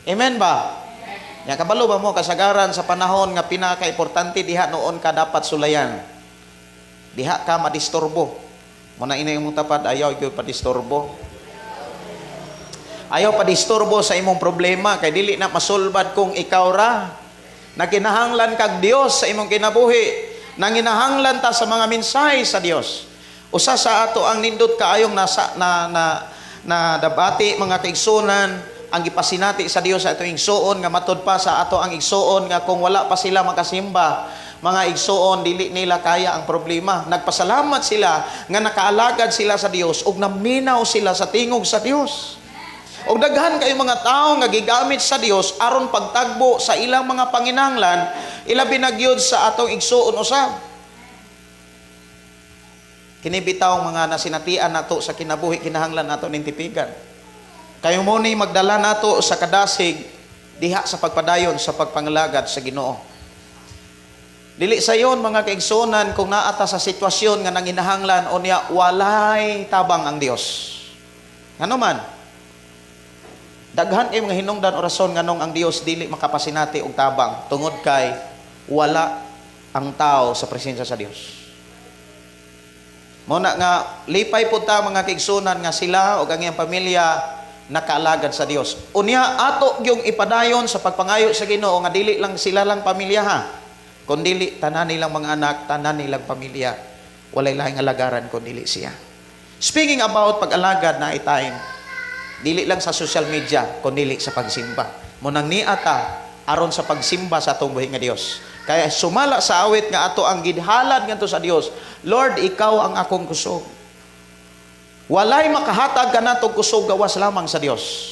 Amen ba? Nya kabalo ba mo, kasagaran sa panahon nga pinakaimportante, diha noon ka dapat sulayan. Diha ka madisturbo. Muna ina imong tapad, ayaw gyud padisturbo. Ayaw padisturbo sa imong problema kay dili na masulbad kung ikaw ra. Nakinahanglan kag Dios sa imong kinabuhi. Nanginahanglan ta sa mga mensahe sa Dios. Usa sa ato ang nindot kaayong nasa na na na dabati, mga kaigsunan, ang gipasinati sa Dios sa atong igsuon nga matud pa sa ato ang igsuon nga kung wala pa sila makasimba, mga igsuon, dili nila kaya ang problema. Nagpasalamat sila nga nakaalagad sila sa Dios ug naminaw sila sa tingog sa Dios. Og daghan kayo mga tao nga gigamit sa Dios aron pagtagbo sa ilang mga panginahanglan, ilabi na gyud sa atong igsuon usab. Kini bitaw mga nasinatian nato sa kinabuhi, kinahanglan nato ning tipigan. Kayo mo ni magdala nato sa kadasig diha sa pagpadayon sa pagpangalagad sa Ginoo. Dili sayon, mga kaigsuonan, kung naata sa sitwasyon nga nanginahanglan o niya walay tabang ang Dios. Ngano man? Daghan kay mga hinungdan o rason nganong ang Dios dili makapasinati og tabang, tungod kay wala ang tao sa presensya sa Dios. Mo na nga lipay pud ta, mga kaigsuonan, nga sila og ang iyang pamilya nakaalagad sa Dios. Unya ato gyung ipadayon sa pagpangayo sa Ginoo nga dili lang sila lang pamilya ha, kundili tanan nilang mga anak, tanan nilang pamilya. Walay lahing alagaran kundili siya. Speaking about pag-alagad na time, dili lang sa social media, kundili sa pagsimba. Munang niata aron sa pagsimba sa atong buhi nga Dios. Kaya sumala sa awit nga ato ang gidhalad ngadto sa Dios, "Lord, ikaw ang akong kusog." Walay makahatag kanatong kusog gawas lamang sa Dios.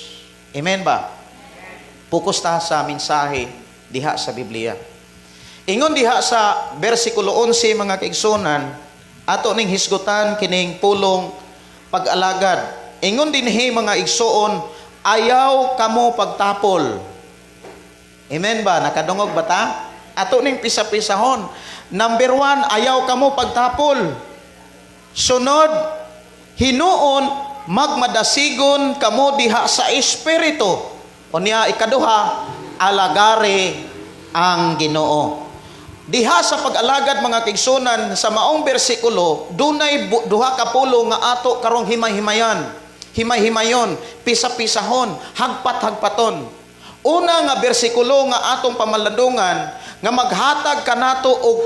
Amen ba? Focus ta sa mensahe diha sa Biblia. Ingon diha sa versikulo 11, mga kaigsunan, ato ning hisgutan kining pulong pag-alagad. Ingon dinhi, mga igsuon, "Ayaw kamo pagtapol." Amen ba? Nakadungog ba ta? Ato ning pisa-pisahon. Number 1, ayaw kamo pagtapol. Sunod, hinuon magmadasigon kamo diha sa Espiritu. Unya ikaduha, alagari ang Ginoo. Diha sa pag-alagad, mga kaigsunan, sa maong bersikulo, dunay duha ka pulong nga ato karong himay-himayan. Himay-himayon, pisa-pisahon, hagpat-hagpaton. Una nga bersikulo nga atong pamalandungan nga maghatag kanato og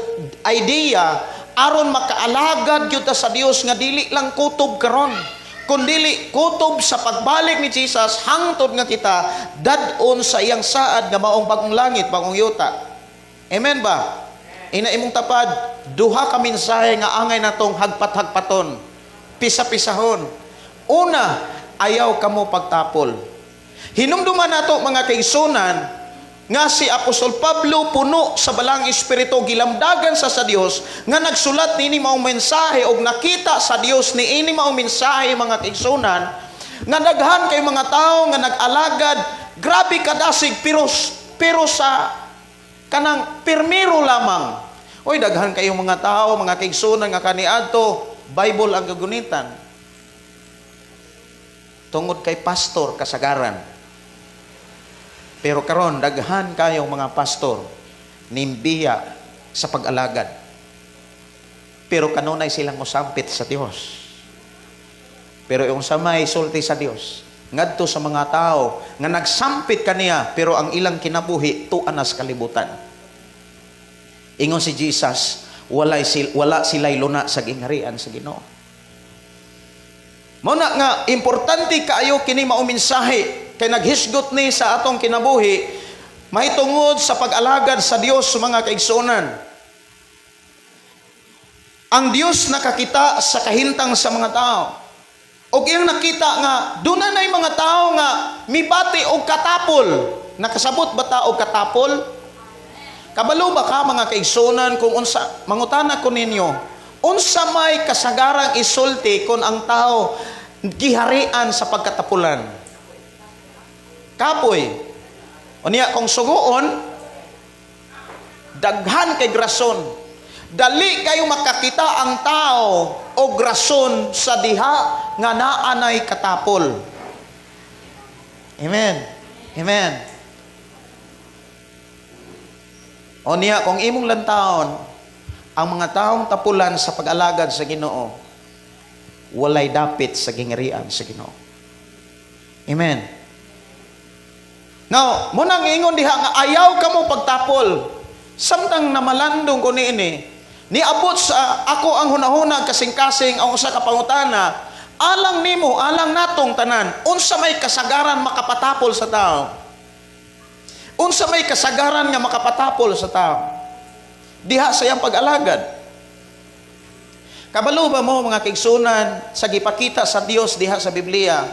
idea aron makaalagad gyud ta sa Dios nga dili lang kutob karon, kundili kutob sa pagbalik ni Jesus hangtod nga kita dad-on sa iyang saad nga maong bagong langit, bagong yuta. Amen ba? Ina imong tapad, duha ka mensahe nga angay natong hagpat-hagpaton, pisa-pisahon. Una, ayaw kamo pagtapol. Hinumduman nato, mga kaigsunan, nga si Apostol Pablo puno sa Balaang Espiritu, gilamdagan sa Dios nga nagsulat niini maong mensahe og nakita sa Dios niini maong mensahe, mga kaigsunan, nga daghan kay mga tawo nga nag-alagad, grabe kadasig, pero pero sa kanang pirmiro lamang. Oy, daghan kayong mga tao, mga kaigsunan, nga kaniadto Bible ang gagunitan tungod kay pastor kasagaran. Pero karon daghan kayong mga pastor nimbiya sa pag-alagad. Pero kanunay silang mosampit sa Dios. Pero yung sa may sulti sa Dios ngadto sa mga tao nga nagsampit kaniya pero ang ilang kinabuhi tuan na sa kalibutan. Ingon si Jesus, wala sila'y luna sa gingharian sa Ginoo. Mao na nga importante kaayo kini mao mensahe kay naghisgot ni sa atong kinabuhi mahitungod sa pag-alagad sa Dios, mga kaigsuonan. Ang Dios nakakita sa kahintang sa mga tao. Og iyang nakita nga duna nay mga tao nga mibati og katapol. Nakasabot ba ta og katapol? Kabalo ba ka, mga kaigsuonan, kung unsa, mangutana ko ninyo, unsa may kasagarang isulti kung ang tao giharian sa pagkatapulan? Kapoy. Unya kung suguon, daghan kay rason. Dali kayo makakita ang tao og rason sa diha nga naanay katapol. Amen. Amen. O niya, kung imong lantaon, ang mga taong tapulan sa pag-alagad sa Ginoo, walay dapit sa gingarian sa Ginoo. Amen. Now, munang ingon diha nga ayaw kamo pagtapol. Samtang namalandong ko niini, niabot sa ako ang hunahuna kasing-kasing ang usa ka pangutana, alang nimo, alang natong tanan, unsa may kasagaran makapatapol sa tao? Unsa may kasagaran nga makapatapol sa tao? Diha sa iyang pag-alagad. Kabalo ba mo mga kaigsunan sa gipakita sa Dios diha sa Biblia,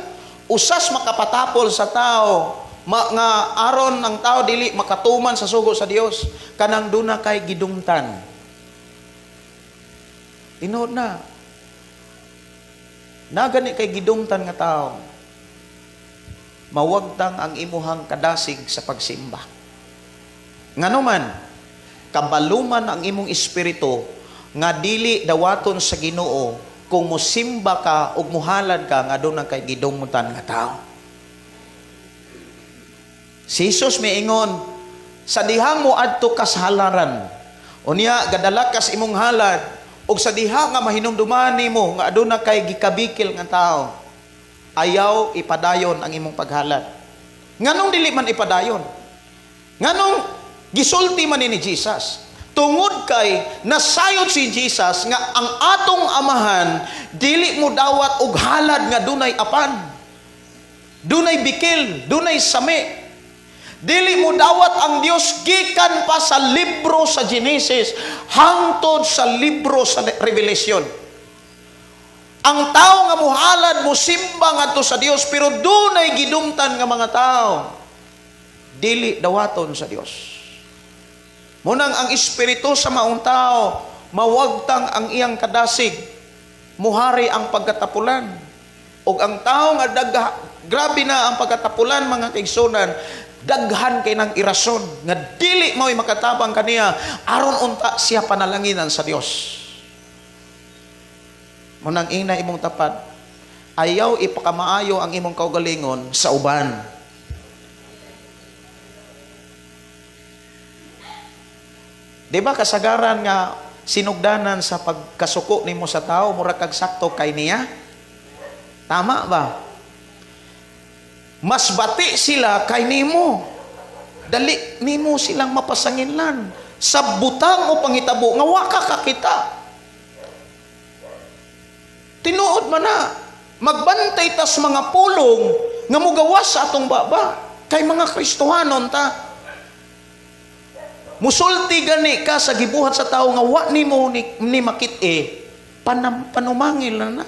usas makapatapol sa tao, nga aron ang tao dili makatuman sa sugo sa Dios, kanang duna kay gidumtan. Tinuod na. Nagani kay gidumtan nga tao, mawagtang ang imuhang kadasig sa pagsimba. Ngano man, kabaluman ang imong espiritu nga dili dawaton sa Ginoo kung mosimba ka ug muhalad ka nga doon kay gidumtan nga tao. Si Jesus miingon, sa dihang mo adto kas halaran, unya gadala kas imong halad, ug sa diha nga mahinumduman nimo nga aduna kay gikabikil nga tao, ayaw ipadayon ang imong paghalad. Nganong dili man ipadayon? Nganong gisulti man ni Jesus? Tungod kay nasayod si Jesus nga ang atong amahan dili mo dawat og halad nga dunay apan, dunay bikil, dunay sami. Dili mo dawat ang Dios gikan pa sa libro sa Genesis hangtod sa libro sa Revelation. Ang tao nga muhalad mosimba ngadto sa Dios pero dunay gidumtan nga mga tao dili dawaton sa Dios. Munang ang espiritu sa maong tao mawagtang ang iyang kadasig, muhari ang pagkatapulan. Og ang tao nga grabe na ang pagkatapulan mga kaigsunan, daghan kay nang irason nga dili mao'y makatabang kaniya aron unta siya panalanginan sa Dios. Munang ina imong tapat, ayaw ipakamaayo ang imong kaugalingon sa uban. Di ba kasagaran nga sinugdanan sa pagkasuko nimo sa tao, mura kag sakto kay niya? Tama ba? Mas bati sila kay nimo. Dali nimo silang mapasanginlan sa butang o pangitabo nga wa ka kakita. Tinuod man na, magbantay tas mga pulong nga mugawas sa atong baba kay mga Kristohanon ta. Musulti gani ka sa gibuhat sa tao nga wa nimo ni makit-e, panumangil na na.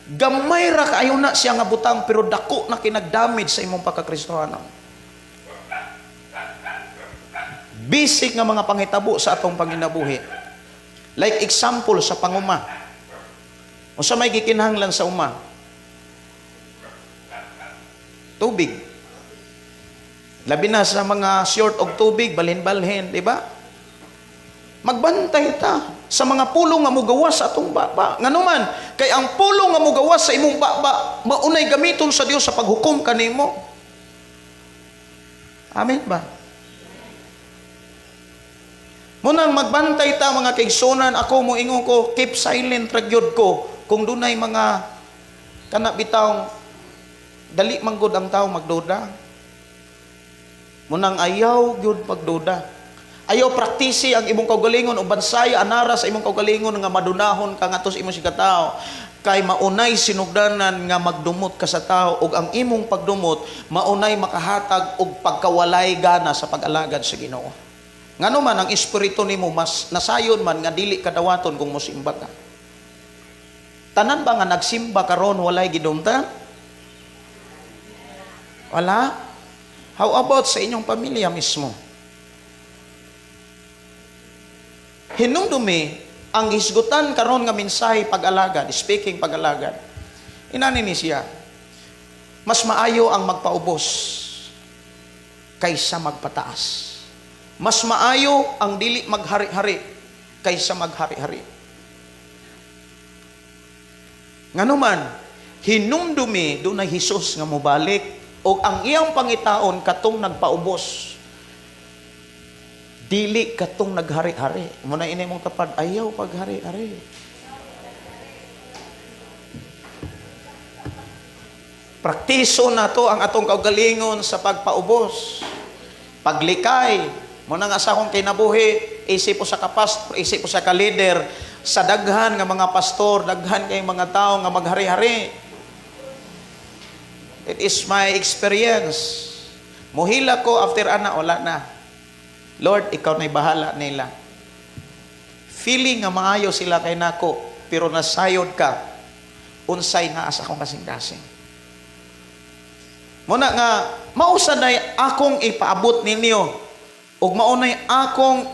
Gamay ra kaayo na siya nga butang pero dako na kinagdamage sa imong pagkakristohanon. Basic nga mga panghitabo sa atong panginabuhi. Like example sa panguma. Unsa may gikinahanglan sa uma? Tubig. Labi na sa mga short og tubig, balhin-balhin, di ba? Magbantay ta sa mga pulong nga mugawas sa atong baba. Ngano man, kay ang pulong nga mugawas sa imong baba, maunay gamiton sa Dios sa paghukom kanimo. Amen ba? Munang magbantay ta mga kaigsunan, ako moingon ko, keep silent ra gyud ko kung dunay mga kana bitawng dali man gud ang tawo magduda. Munang ayaw gyud pagduda. Ayaw praktisi ang imong kaugalingon o bansay anara sa imong kaugalingon nga madunahon ka ngadto sa imong sikatao. Kay maunay sinugdanan nga magdumot ka sa tao ug ang imong pagdumot maunay makahatag og pagkawalay gana sa pag-alagad sa Ginoo. Ngano man ang espiritu nimo mas nasayon man nga dili kadawaton kung mosimba ka. Tanan ba nga nagsimba karon walay gidumtan? Wala? How about sa inyong pamilya mismo? Hinumdumi, Ang hisgutan karon nga mensahe pag-alagad, speaking pag-alagad. Inani ni siya. Mas maayo ang magpaubos kaysa magpataas. Mas maayo ang dili maghari-hari kaysa maghari-hari. Nganuman, hinumdumi dunay Hesus nga mobalik og ang iyang pangitaon katong nagpaubos. Dili katong naghari-hari. Muna ini mong tapad, ayaw paghari-hari. Praktiso na to ang atong kaugalingon sa pagpaubos. Paglikay. Muna nga sa akong kinabuhi, isip po sa kapastor, isip po sa ka-leader, sa daghan nga mga pastor, daghan kay mga tao nga maghari-hari. It is my experience. Muhila ko after ana, wala na. Lord, ikaw na'y bahala nila. Feeling nga maayo sila kay nako, pero nasayod ka, unsay naa sa akong kasing-kasing. Muna nga, mausa na'y akong ipaabot ninyo, ug maunay akong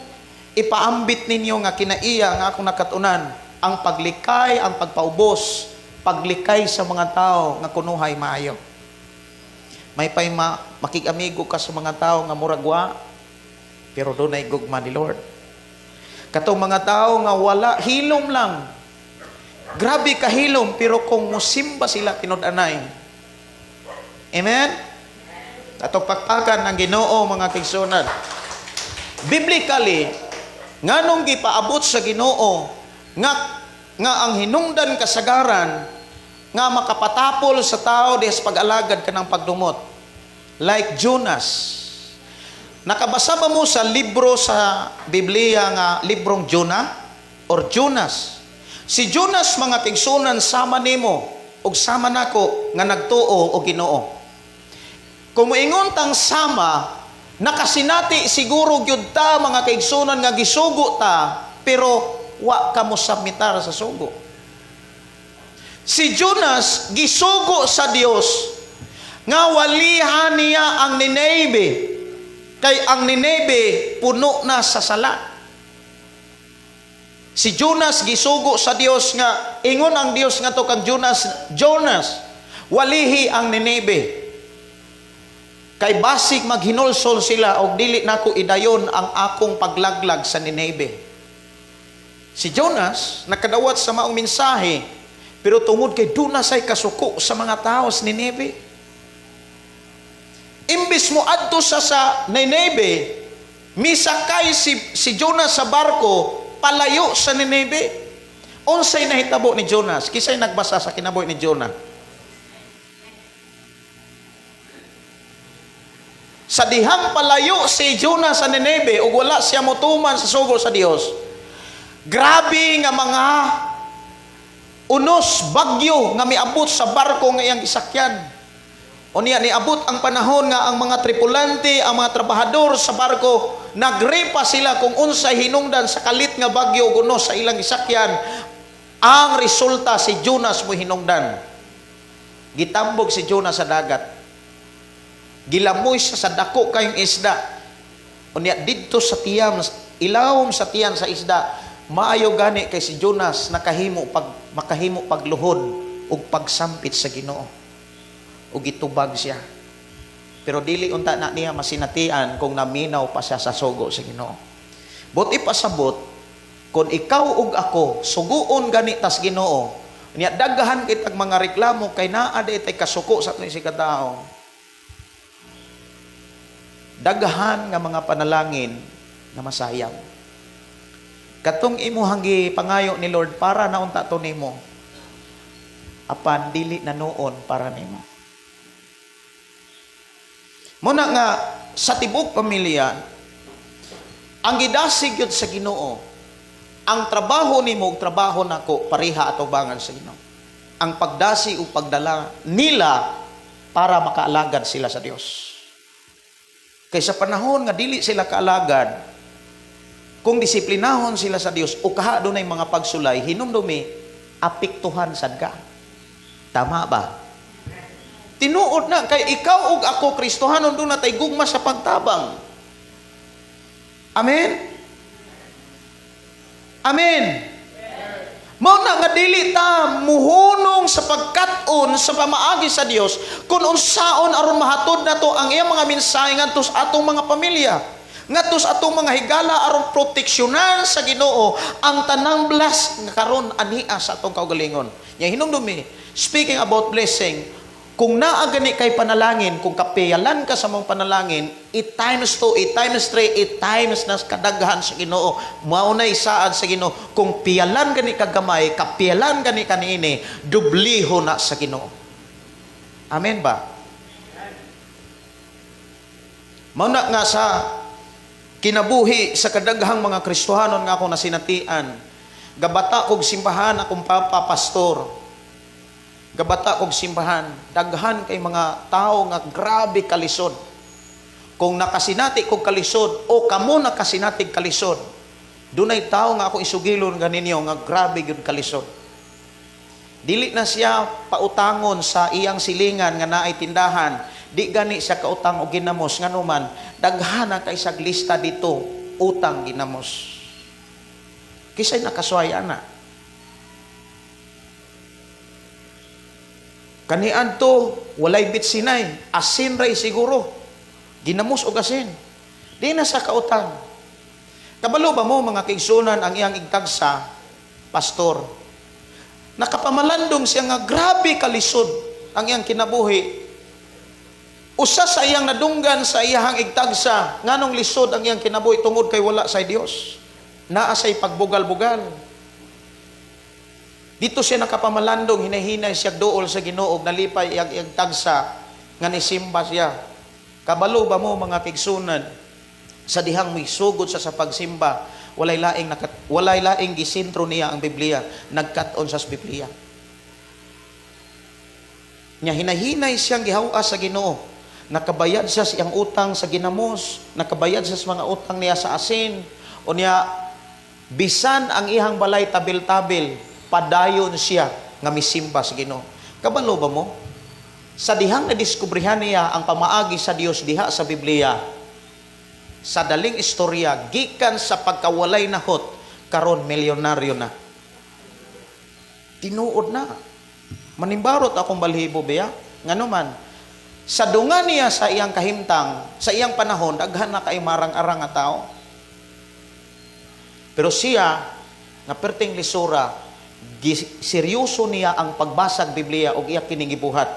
ipaambit ninyo nga kinaiya nga akong nakatunan, ang paglikay, ang pagpaubos, paglikay sa mga tao nga kunuhay maayo. May pay makig-amigo ka sa mga tao nga muragwa, pero dunay gugma ni Lord. Katong mga tao nga wala, hilom lang. Grabe kahilom, pero kung musimba sila tinud-anay. Amen? Atong pakpakan ang Ginoo, mga kaigsuonan. Biblically, nganong gipaabot sa Ginoo nga ang hinungdan kasagaran nga makapatapol sa tao diha sa pag-alagad kanang pagdumot. Like Jonas. Nakabasa ba mo sa libro sa Biblia nga librong Jonah or Jonas? Si Jonas, mga kaigsuonan, sama nimo ug sama nako nga nagtuo og Ginoo. Kung moingon tang sama, nakasinati siguro gyud ta, mga kaigsuonan, nga gisugo ta, pero wa ka mo submitar sa sugo. Si Jonas gisugo sa Dios nga walihan niya ang Nineveh, kay ang Nineveh puno na sa sala. Si Jonas gisugo sa Dios nga ingon ang Dios nga to kang Jonas, Jonas, walihi ang Nineveh. Kay basig maghinulsol sila og dili nako idayon ang akong paglaglag sa Nineveh. Si Jonas nakadawat sa maong mensahe, pero tungod kay duna say kasuko sa mga tao sa Nineveh. Imbis mo adto sa Nineveh, misakay si Jonas sa barko palayo sa Nineveh. Unsay nahitabo ni Jonas? Kisay nagbasa sa kinabuhi ni Jonah? Sa dihang palayo si Jonas sa Nineveh ug wala siya motuman sa sugo sa Dios. Grabe nga mga unos bagyo nga miabot sa barko nga iyang gisakyan. Unya niabot ang panahon nga ang mga tripulante, ang mga trabahador sa barko, nagrepa sila kung unsay hinungdan sa kalit nga bagyo ug unos sa ilang gisakyan. Ang resulta, si Jonas mo hinungdan. Gitambog si Jonas sa dagat. Gilamoy siya sa dako kayong isda. Unya didto sa tiyam, ilawom sa tiyan sa isda, maayo gani kay si Jonas makahimo pagluhod ug pagsampit sa Ginoo. Ug gitubag siya. Pero dili unta na niya masinatian kung naminaw pa siya sa sugo sa Ginoo. But ipasabot, kung ikaw ug ako suguon gani tas Ginoo, niya daghan kitag mga reklamo kay naa di tay kasuko sa atong isig ka tawo. Daghan nga mga panalangin nga masayang. Katong imuhang gipangayo ni Lord para na unta to nimo, apan dili na noon para nimo. Muna nga sa tibok pamilya, ang gidasig yun sa Ginoo, ang trabaho nimo ug trabaho nako pareha atubangan sa Ginoo. Ang pagdasi ug pagdala nila para makaalagad sila sa Dios. Kaysa panahon nga dili sila kaalagad, kung disiplinahon sila sa Dios o kaha dunay mga pagsulay, hinumdumi apektuhan sad ka. Tama ba? Tinuod na kay ikaw ug ako Kristohanon duna tay gugma sa pagtabang. Amen. Amen. Mao na nga dili ta muhunong sa pagkat-on sa pamaagi sa Dios kung unsaon aron mahatod nato ang iyang mga mensahe ngadto sa atong mga pamilya, ngadto sa atong mga higala, aron proteksyonan sa Ginoo ang tanang bless nga karon ania sa atong kaugalingon. Nya hinumdumi, speaking about blessing, kung naa gani kay panalangin, kung kapiyalan ka sa mong panalangin, it times 2, it times 3, it times na kadaghan sa Ginoo. Mao na isaad sa Ginoo. Kung piyalan gani ka gamay, kapiyalan gani ka niini, dubliho na sa Ginoo. Amen ba? Mao na nga sa kinabuhi sa kadaghang mga Kristohanon nga ako nasinatian, gabata kog simbahan, akong papa pastor. Gabata kog simbahan, daghan kay mga tao nga grabe kalisod. Kung nakasinati kog kalisod o kamo nakasinati kalisod, dunay tao nga ako isugilon ganinyo nga grabe gyud kalisod. Dili na siya pautangon sa iyang silingan nga naay tindahan, di gani siya kautang og ginamos, nganuman daghan na kay sag lista dito utang ginamos. Kisay nakasuhay ana. Kaniadto walay bitsinay, asin ray siguro. Ginamos og asin. Di na sa kautang. Kabalo ba mo mga kaigsunan ang iyang igtagsa, pastor? Nakapamalandong siya nga grabe kalisod ang iyang kinabuhi. Usa sa iyang nadunggan sa iyang igtagsa, nganong lisod ang iyang kinabuhi tungod kay wala sa Dios. Naa say pagbugal-bugal. Dito siya nakapamalandong, hinahinay siya duol sa Ginoo, nalipay iyang iyang tagsa nga nisimba siya. Kabalo ba mo mga kaigsunan, sa dihang misugod sa pagsimba, walay laing gisentro niya ang Biblia, nagkat-on sa Biblia. Nya hinahinay siyang gihaw-as sa Ginoo. Nakabayad siya sa iyang utang sa ginamos, nakabayad siya sa mga utang niya sa asin. O niya bisan ang iyang balay tabil-tabil, padayon siya nga misimba sa Ginoo. Kabalo ba mo? Sa dihang nadiskubrihan niya ang pamaagi sa Dios diha sa Biblia, sa daling istorya, gikan sa pagkawalay nahot, karon milyonaryo na. Tinuod na. Manimbarot akong balhibo biya. Ngano man, sa dunga niya sa iyang kahimtang, sa iyang panahon, daghan na kay marang-arang nga tao. Pero siya, nga perting lisura, seryoso niya ang pagbasag Biblia og iya kining gibuhat.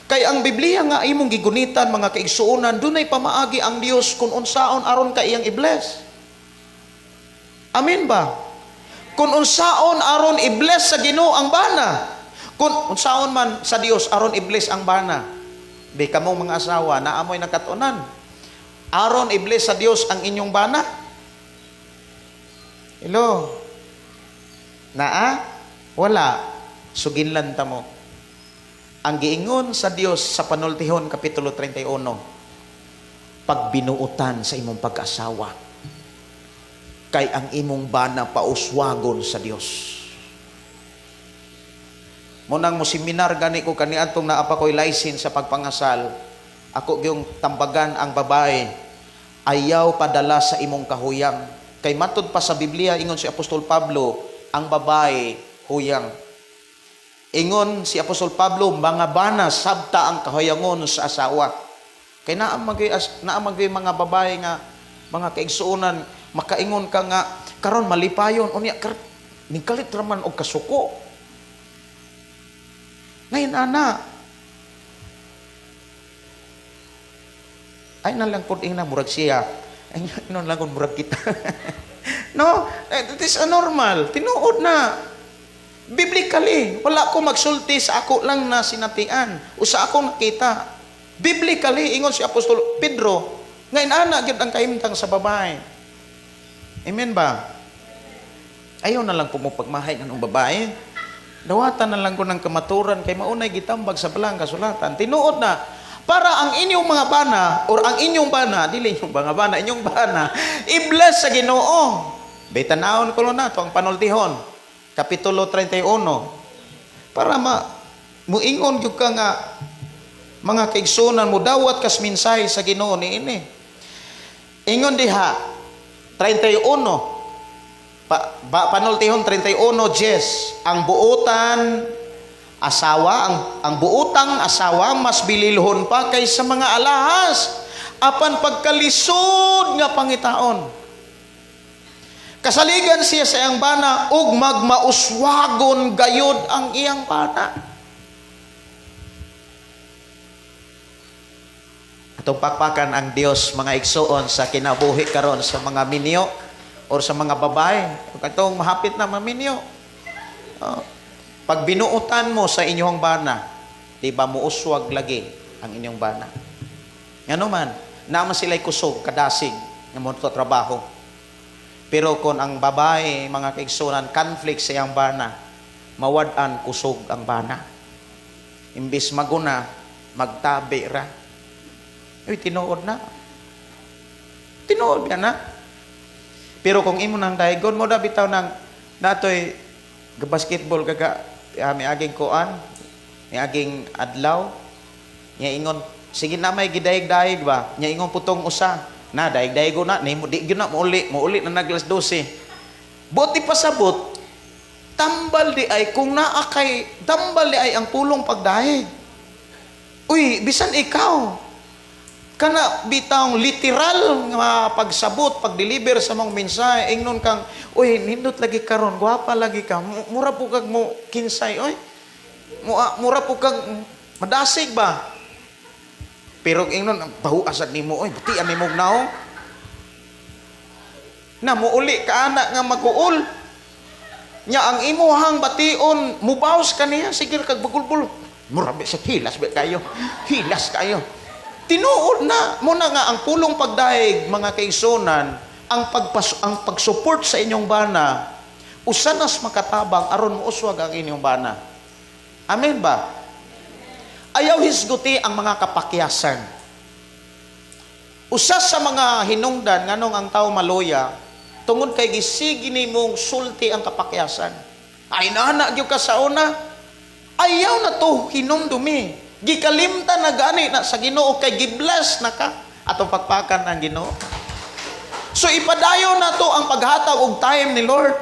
Kay ang Biblia nga imong gigunitan mga kaigsuonan, dunay pamaagi ang Dios kung unsaon aron ka iyang i-bless. Amen ba? Kung unsaon aron i-bless sa Ginoo ang bana. Kung unsaon man sa Dios aron i-bless ang bana. Di kamong mga asawa naamoy nakatunan. Aron i-bless sa Dios ang inyong bana. Hello. Naa? Wala. Suginlan ta mo. Ang giingon sa Dios sa Panultihon Kapitulo 31, pagbinuotan sa imong pag-asawa, kay ang imong bana pauswagon sa Dios. Munang mo seminar gani ko kaniadtong naa pa ko'y license sa pagpangasal, ako gyung tambagan ang babae, ayaw padala sa imong kahuyang. Kay matud pa sa Biblia, ingon si Apostol Pablo, ang babae huyang. Ingon si Apostol Pablo, mga bana sabta ang kahuyangon sa asawa. Kay naa magay mga babae nga mga kaigsuonan, makaingon ka nga karon malipayon unya ningkalit ra man og kasuko. Ngayon ana, ay na lang pud ingna murag siya. Ay na lang pud murag kita. No, it is anormal. Tinuod na. Biblically, wala ko magsulti sa ako lang na sinatian o sa akong nakita. Biblically, ingon si Apostol Pedro, ngayon ana gyud ang kahimtang sa babae. Amen ba? Ayaw na lang po mo pagmahay ng babae. Dawatan na lang ko ng kamaturan kay maunay gitambag sa balang kasulatan. Tinuod na, para ang inyong mga bana or ang inyong bana, dili inyong mga bana, inyong bana, i-bless sa Ginoo. Bitaw ko na to ang Panultihon, Kapitulo 31, para muingon gyud ka nga mga kaigsunan mo dawat kas mensahe sa Ginoo niini. Ingon diha 31, Panultihon 31:10, ang buotan asawa, ang buotang asawa mas bililhon pa kaysa mga alahas, apan pagkalisod nga pangitaon. Kasaligan siya sa iyang bana ug magmauswagon gayod ang iyang bana. Atong pakpakan ang Dios, mga igsuon, sa kinabuhi karon sa mga minyo or sa mga babae. Katong mahapit na maminyo. Oh. Pag binuotan mo sa inyong bana, di ba muuswag lagi ang inyong bana? Ngano man, naman sila'y kusog, kadasig, nga mo trabaho. Pero kung ang babae, mga kaigsunan, conflict sa iyang bana, mawad-an kusog ang bana. Imbis maguna, magtabi ra. Uy, tinuod na. Tinuod ka na. Pero kung imo nang daigon mo da bitaw nang natoy basketball kaga may aging kuan, may aging adlaw, nya ingon sige na may gidayeg-dayeg ba, nya ingon putong usa na daig-dayeg na nimo di gyud na mouli na naglas 12. Buti pasabot tambal di ay kung naa kay tambal di ay ang pulong pagdayeg. Uy, bisan ikaw kana bitawng literal nga pagsabot, pagdeliver sa mong mensahe, ingnon kang, uy, nindot lagi karon, gwapa lagi ka, mura po kag mo kinsay, oy, mura po kag madasig ba? Pero ingnon, bahuasad nimo, oy, butian nimo naong. Na muuli ka anak nga maguol. Nya ang imuhang bation, mubaws ka niya, sige kag bagulbul. Mura ba sa hilas ba kayo? Hilas kayo. Tinuod na muna nga ang pulong pagdaig, mga kaigsunan, ang pag-support sa inyong bana, usa nas makatabang aron mouswag ang inyong bana. Amen ba? Ayaw hisguti ang mga kapakyasan. Usa sa mga hinungdan nganong ang tao maluya, tungod kay gisigi nimong sulti ang kapakyasan. Ay nana gyud ka sa una. Ayaw na to hinumdumi. Gikalimtan na gani na sa Ginoo kay gibless na ka atong pagpakan ang Ginoo. So ipadayon na to ang paghatag og time ni Lord.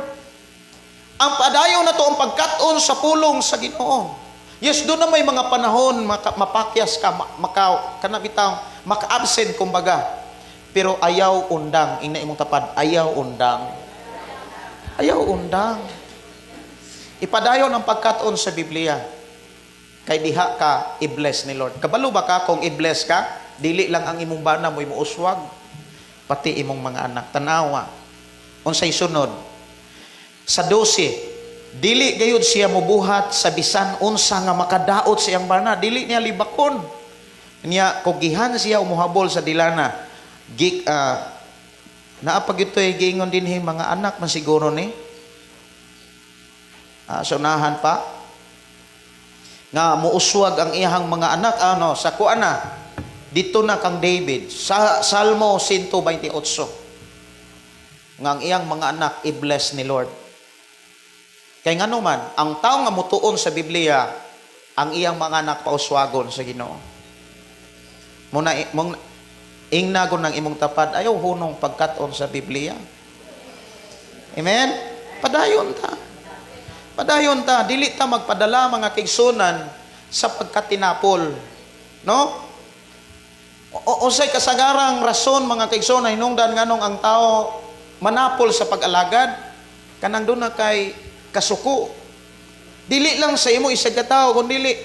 Ang padayon na to ang pagkat-on sa pulong sa Ginoo. Yes, doon na may mga panahon mapakyas ka, maka kana bitaw, maka-absent kumbaga. Pero ayaw undang, ingna imong tapad, ayaw undang. Ayaw undang. Ipadayon ang pagkat-on sa Biblia. Kay diha ka i-bless ni Lord. Kabalo ba ka kung i-bless ka? Dili lang ang imong bana mo'y muuswag, pati imong mga anak. Tanawa. Unsay sunod? Sa 12, dili gayud siya mobuhat sa bisan unsa nga makadaot sa iyang bana, dili niya libakon. Niya kugihan siya umuhabol sa dilana. Gik naa pa gyud toy giingon dinhi mga anak man siguro ni. Sunahan pa nga muuswag ang iyang mga anak ano sa kuan na dito na kang David sa Salmo 128 nga ang iyang mga anak i-bless ni Lord. Kay ngano man ang tawo nga mutuon sa Biblia ang iyang mga anak pauswagon sa Ginoo. Muna mong ingnagon ng imong tapad ayaw hunong pagkat-on sa Biblia. Amen. Padayon ta. Padayon ta, dili ta magpadala mga kaigsunan sa pagkatinapol. No? Unsay kasagarang rason mga kaigsunan hinungdan nganong ang tao manapol sa pag-alagad? Kanang doon na kay kasuko. Dili lang sa imo isa ka tawo kun dili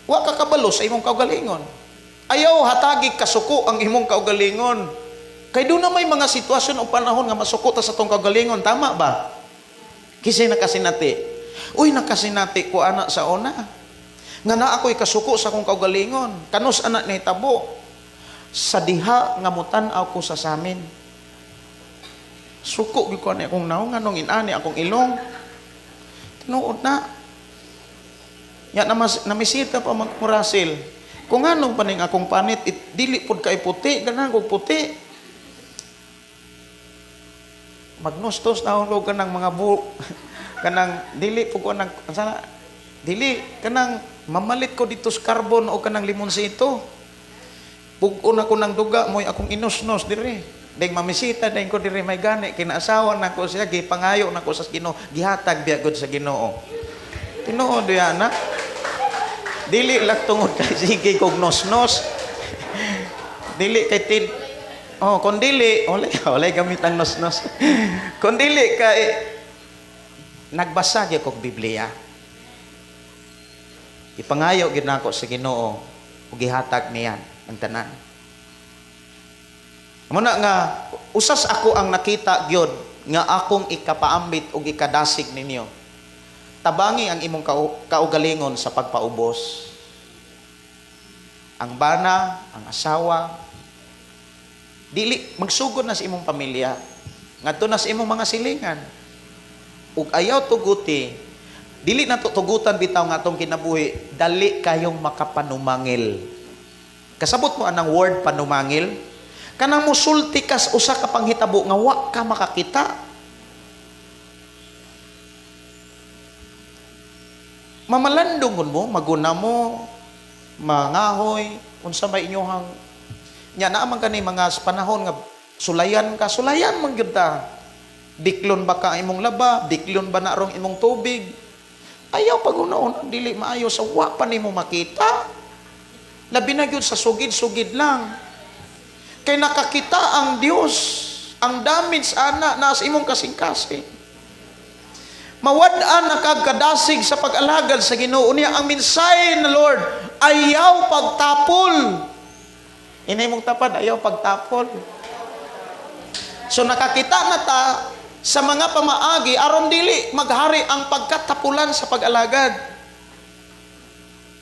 wa ka kabalo sa imong kaugalingon. Ayaw hatagi kasuko ang imong kaugalingon. Kay doon na may mga sitwasyon o panahon nga masuko ta sa tong kaugalingon, tama ba? Kisay nakasinati. Uy, nakasinati ko anak sa una. Nga na ako'y kasuko sa akong kaugalingon. Kanus anak ni tabo. Sa diha nga mutan-aw ko sa samin. Suko gyud ko ani akong naong nganong inani akong ilong. Tinuod na. Ya namisita pa magmurasil. Kung anong paning akong panit, dili pud kay puti, ganahan kog puti. Magnustos na ako kanang mga kanang dili pud ko nang sana dili kanang mamalit ko dito sa carbon o kanang limonsito. Bug-on ako ng duga mo'y akong inusnos dire. Ding mamisita dahil ko diri may gani kinaasawa nako siya, gipangayo nako sa Ginoo, gihatag biya gud sa Ginoo. Tinuod diya na. Dili lang tungod kay sige kog nos-nos. Dili kay tid. Oh, kon dili, wala wala gamit ang nos-nos. Kon dili kay nagbasa gyud kog Biblia. Ipangayo gyud nako sa Ginoo ug gihatag niya ang tanan. Muna nga usas ako ang nakita gyud nga akong ikapaambit ug ikadasig ninyo. Tabangi ang imong kaugalingon sa pagpaubos. Ang bana, ang asawa, dili magsugod na sa imong pamilya, ngadto na sa imong mga silingan. Ug ayaw tuguti, dili na to tugutan bitaw nga atong kinabuhi, dali kayong makapanumangil. Kasabot mo anang word panumangil? Kanang musulti kas usa ka panghitabo nga wa ka makakita. Mamalandong mo, maguna mo, mangahoy, unsa may inyohang nya naa man kani mga panahon nga sulayan ka, sulayan man gyud ta. Diklon ba ka imong laba, diklon ba na rong imong tubig? Ayaw pag-una-una dili maayo sa wa pa nimo makita. Labi na gyud sa sugid-sugid lang. Kay nakakita ang Dios, ang damage ana na sa imong kasing-kasing. Mawad-an na kag kadasig sa pag-alagad sa Ginoo niya ang mensahe na Lord, ayaw pagtapol. Inay mong tapad, ayaw pagtapol. So nakakita na ta sa mga pamaagi aron dili maghari ang pagkatapulan sa pag-alagad.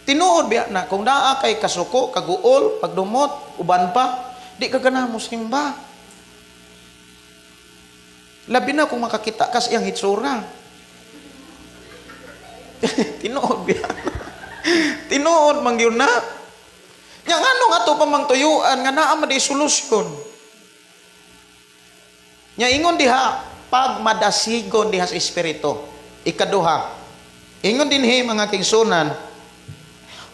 Tinuod biya na kung naa kay kasuko, kaguol, pagdumot, uban pa, di ka ganahan mo simba. Labi na kung makakita ka sa iyang hitsura. Tinuod biya na. Tinuod man gyud na. Nya ngano nga to pa mang tuyuan nga naa man di solusyon. Nya ingon diha pagmadasigon diha sa espiritu. Ikaduha. Ingon dinhi mga kigsunan,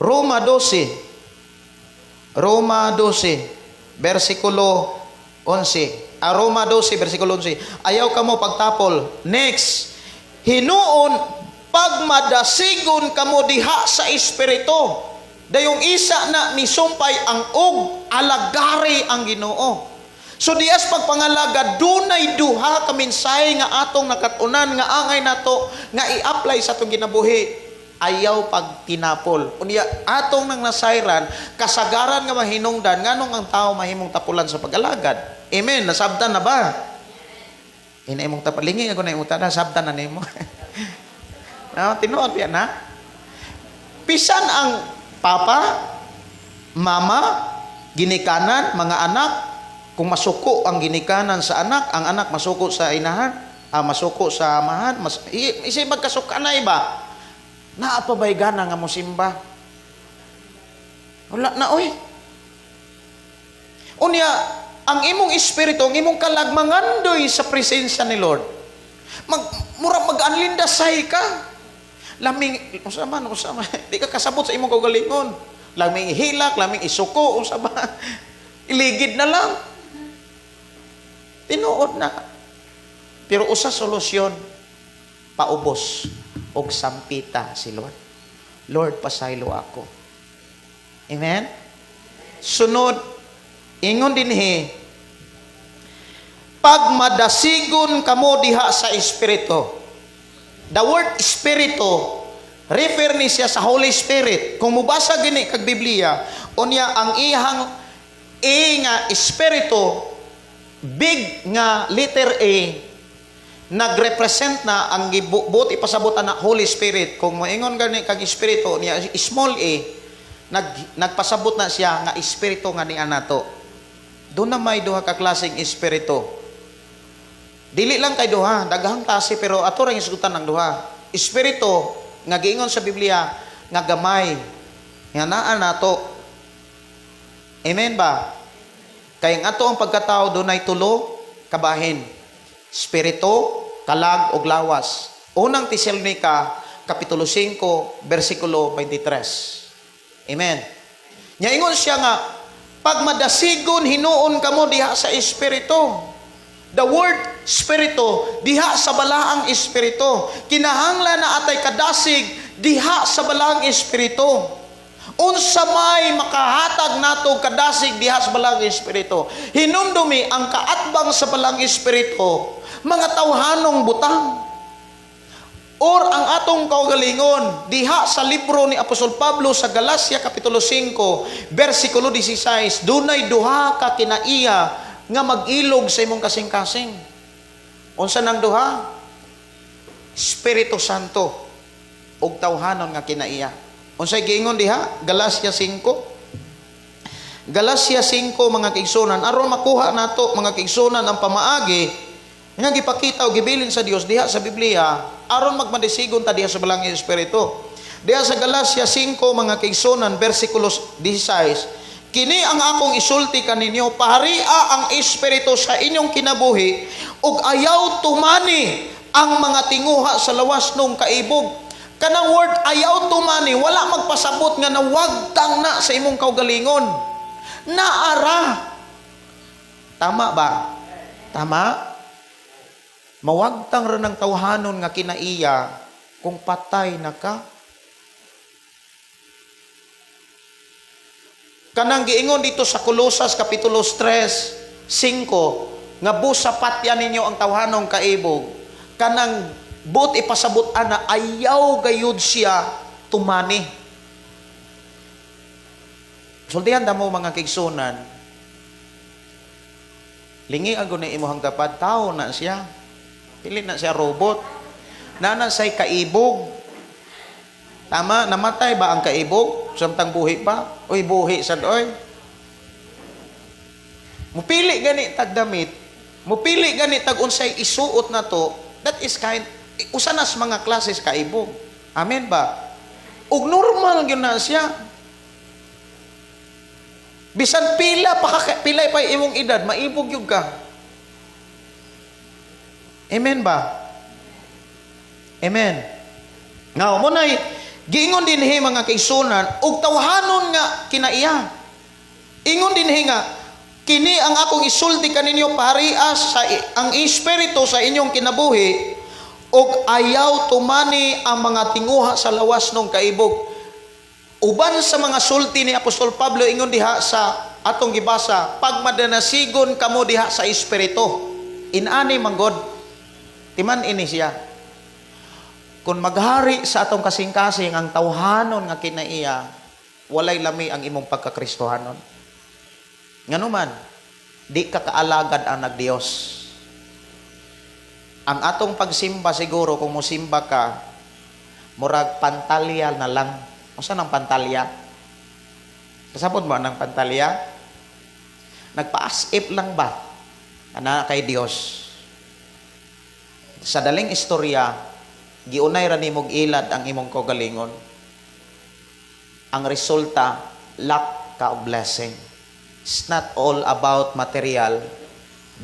Roma 12. Roma 12 versikulo 11. Roma 12 versikulo 11. Ayaw kamo pagtapol. Next, hinuon pagmadasigon kamo diha sa espiritu. Dayong isa na misumpay ang og alagari ang Ginoo. So dias pagpangalaga dunay duha ka mensahe nga atong nakat-unan nga angay nato nga i-apply sa atong kinabuhi. Ayaw pagtinapol. Unya atong nang nasayran kasagaran nga mahinungdan nganong ang tao mahimong tapulan sa pag-alagad. Amen. Nasabtan na ba? Ina imong tapal lingi ako na imong tanan, sabtan na nimo. No, tinuod yan ha. Bisan ang papa, mama, ginikanan, mga anak, kung masuko ang ginikanan sa anak, ang anak masuko sa inahan, masuko sa amahan, isi magkasuka na iba. Naa pa ba'y gana nga mosimba? Wala na, oy. Unya, ang imong espiritu, ang imong kalag mangandoy sa presensya ni Lord. Mura mag-anlindasay ka. Laming, unsa man, unsa man, di ka kasabot sa imong kaugalingon. Laming hilak, laming isuko, unsa ba? Iligid na lang. Tinuod na. Pero usa solusyon, paubos og sampita si Lord. Lord, pasaylo ako. Amen? Sunod, ingon dinhi, pagmadasigon kamo diha sa Espiritu. The word Espiritu, refer ni siya sa Holy Spirit. Kung mubasa gini kag Biblia, unya ang iyang E nga Espiritu, big nga letter A, nagrepresent na ang gibuot ipasabutan na Holy Spirit. Kung moingon gani kag Espiritu niya small a, nagpasabot na siya nga Espiritu nga niya nato. Doon na may duha ka klaseng Espiritu. Dili lang kay duha, daghang klase pero ato ra isgutan ang duha. Espiritu nga giingon sa Biblia nga gamay nga naa nato. Amen ba? Kay ang ato ang pagkatao dunay tulo kabahin. Espiritu, kalag ug lawas. Unang Tesalonika kapitulo 5 bersikulo 23. Amen. Nya ingon siya nga Pagmadasigon hinuon kamo diha sa Espiritu. The word spirito diha sa balaang espiritu. Kinahanglan na atay kadasig diha sa balaang espiritu. Unsa may makahatag nato kadasig diha sa balaang espiritu? Hinumdumi ang kaatbang sa balaang espiritu, mga tawhanong butang. Or ang atong kaugalingon diha sa libro ni Apostol Pablo sa Galacia kapitulo 5 bersikulo 16, dunay duha ka kinaiya nga mag-ilog sa imong kasing-kasing. Unsa nang duha? Espiritu Santo ug tawhanon nga kinaiya. Unsay giingon diha? Galacia 5. Galacia 5, mga kaigsunan, aron makuha nato, mga kaigsunan, ang pamaagi nga gipakita o gibilin sa Dios diha sa Biblia aron magmadisigon ta diha sa balang espiritu. Diha sa Galacia 5, mga kaigsunan, bersikulo 16, "Kini ang akong isulti kaninyo, paharia ang espiritu sa inyong kinabuhi ug ayaw tumani ang mga tinguha sa lawas nung kaibog." Kanang word "ayaw tumani", wala magpasabot nga nawagtang na sa imong kaugalingon. Naara. Tama ba? Tama? Mawagtang ra ng tawhanon nga kinaiya kung patay na ka. Kanang giingon dito sa Kolosas Kapitulo 3:5 nga busa patya ninyo ang tawhanong kaibog. Kanang but ipasabot ana, ayaw gayud siya tumani. Sultihan damo, mga kaigsunan. Lingi ang na imuhang tapad, tao na siya. Dili na siya robot. Nana say kaibog. Tama, namatay ba ang kaibog? Samtang buhi pa? Uy, buhi sad oy. Mupili gani tag damit, mupili gani tag unsay isuot na to, that is kind, usa nas mga klases kaibog. Amen ba? Ug normal gyud na siya. Bisan pila pa ka, pila pa imong edad, maibog gyud ka. Amen ba? Amen. Now, mo nay giingon dinhi, mga kaigsunan, ug tawhanon nga kinaiya. Ingon dinhi nga, "Kini ang akong isulti kaninyo, paharias sa ang espiritu sa inyong kinabuhi ug ayaw tumani ang mga tinguha sa lawas nung kaibog." Uban sa mga sulti ni Apostol Pablo, ingon diha sa atong gibasa, pagmadanasigon kamo diha sa espiritu. Inani manggod timan ini siya. Kung maghari sa atong kasing-kasing ang tawhanon nga kinaiya, walay lami ang imong pagkakristohanon. Nganuman, di ka kaalagad ang nagdiyos. Ang atong pagsimba siguro, kung musimba ka, murag pantalya na lang. Unsa nang pantalya? Kasabot mo ang pantalya? Nagpa-as if lang ba? Ana kay Dios. Sa daling istorya, giunay ra nimog ilad ang imong kaugalingon. Ang resulta, lack ka og blessing. It's not all about material,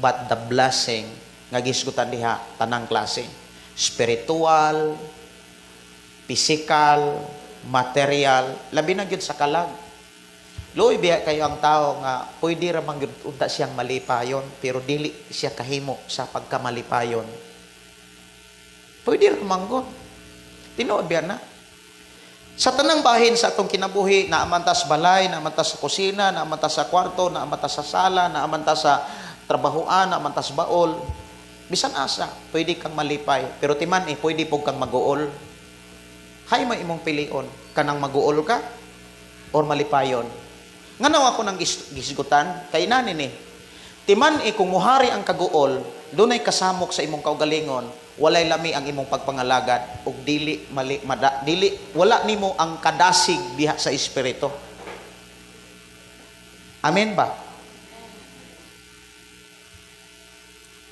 but the blessing nga gisgutan diha tanang klase. Spiritual, physical, material, labi na gyud sa kalag. Luoy biya kayo ang tao nga pwede ra man gyud unta siyang malipayon, pero dili siya kahimo sa pagkamalipayon. Pwede ra man gud. Tinuod biya na. Sa tanang bahin sa atong kinabuhi, naamantas balay, naamantas sa kusina, naamantas sa kwarto, naamantas sa sala, naamantas sa trabahoan, naamantas baol. Bisan asa, pwede kang malipay. Pero timan eh, pwede pug kang maguol. Hay may imong pilion, kanang maguol ka or malipayon. Ngano ako nang gisgutan? Kay nani ni. Timan eh, kung muhari ang kaguol, dunay kasamok sa imong kaugalingon, walay lami ang imong pagpangalagad ug dili mali mada, dili wala nimo ang kadasig diha sa espiritu. Amen ba?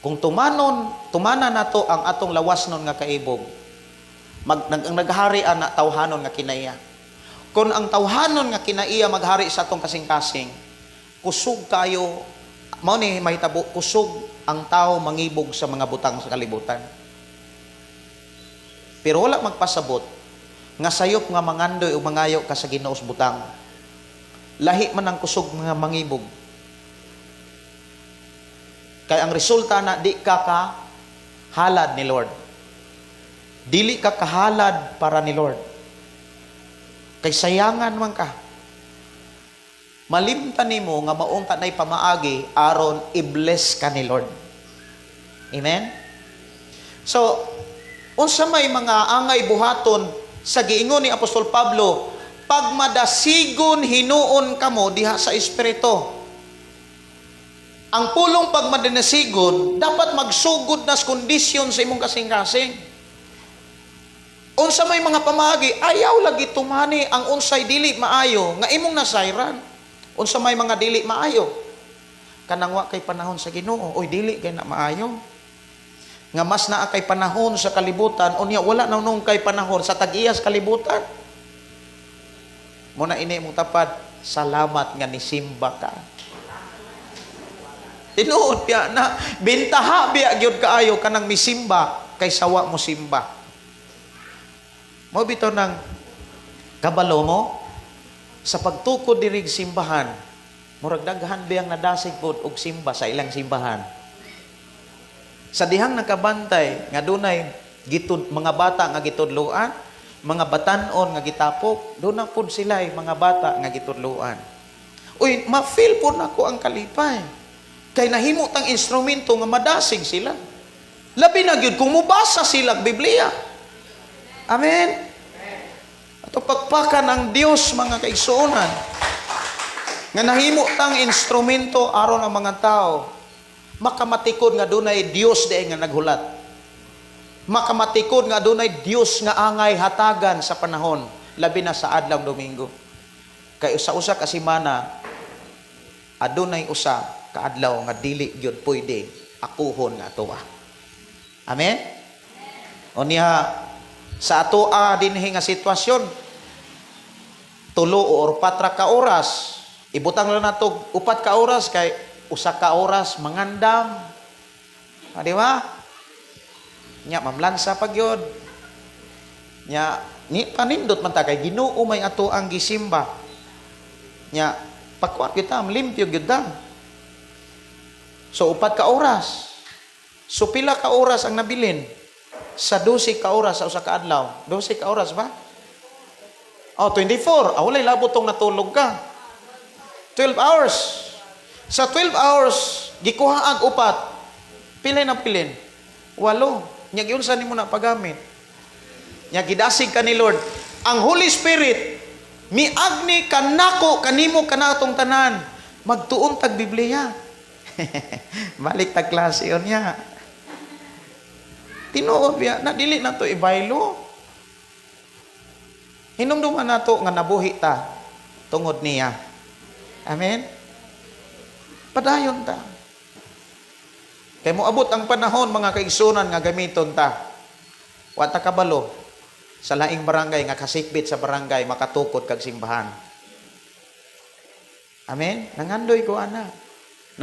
Kung tumanon, tumana nato ang atong lawasnon nga kaibog, ang naghari ana tawhanon nga kinaiya. Kung ang tawhanon nga kinaiya maghari sa atong kasing-kasing, kusog kayo, mao ni mahitabo, kusog ang tao mangibog sa mga butang sa kalibutan. Pero wala magpasabot nga sayop nga mangandoy o mangayo ka sa Ginoos butang. Lahi man ang kusog mga mangibog. Kay ang resulta na di ka ka halad ni Lord. Dili ka kahalad para ni Lord. Kay sayangan man ka. Malimtan nimo nga maunta na'y pamaagi aron i-bless ka ni Lord. Amen? So, unsa may mga angay buhaton sa giingon ni Apostol Pablo, pagmadasigon hinuon kamo diha sa Espiritu. Ang pulong pagmadasigon dapat magsugod na sa kondisyon sa imong kasing-kasing. Unsa may mga pamaagi, ayaw lagi tumani ang unsay dili maayo nga imong nasayran. Unsa may mga dili maayo, kanang wa kay panahon sa Ginoo, oy dili kay na maayo. Nga mas naa kay panahon sa kalibutan, unya wala na nung kay panahon sa tag-iyas kalibutan. Muna ini mong tapad, salamat nga nisimba ka. Tinuod biya na bintaha biya gyud kaayo kanang misimba kay sawa mo simba. Mo bitaw nang kabalo mo sa pagtukod dirig simbahan, murag daghan biyang nadasig pod og simba sa ilang simbahan. Sa dihang nakabantay nga dunay gitud mga bata nga gitudloan, mga batan-on nga gitapok, doon na pod sila mga bata nga gitudloan. Uy, ma-feel pod nako ang kalipay. Kay nahimo tang instrumento nga madasig sila. Labi na gyud kung mobasa sila og Biblia. Amen. Ato pagpakan ang Dios, mga kaigsuonan, nga nahimo tang instrumento aron ang mga tao makamatikod nga dunay Dios diay nga naghulat. Makamatikod nga dunay Dios nga angay hatagan sa panahon, labi na sa adlaw Domingo. Kay usa-usa ka semana adunay usa ka adlaw nga dili gyud pwede akuhon nga atoa. Amen. Unya sa atoa dinhi nga sitwasyon, 3 or 4 ka oras, ibutang lang nato 4 ka oras kay usa ka oras mangandam. Di ba? Nya mamlansa pa gyud. Nya ni panindot man ta kay Ginoo may ato ang gisimba. Nya pagkuat kita limpyo gyud ta. So 4 ka oras. So pila ka oras ang nabilin? Sa 12 ka oras sa usa ka adlaw. 12 ka oras ba? Oh, 24. Ah, walay labot tong natulog ka. 12 hours. Sa 12 hours, gikuha ang 4. Pila na pilin? 8. Nya giunsa nimo na paggamit? Nya gidasig ka ni Lord. Ang Holy Spirit miagni kanako kanimo kanatong tanan. Magtuon tag Biblia. Balik tag klase niya. Tinuod biya na dili na to ibaylo. Hinumduman nato nga nabuhi ta tungod niya. Amen. Padayon ta. Kay moabot ang panahon, mga kaigsunan, nga gamiton ta. Wa ta kabalo sa laing barangay nga kasikbit sa barangay makatukod kag simbahan. Amen. Nangandoy ko ana.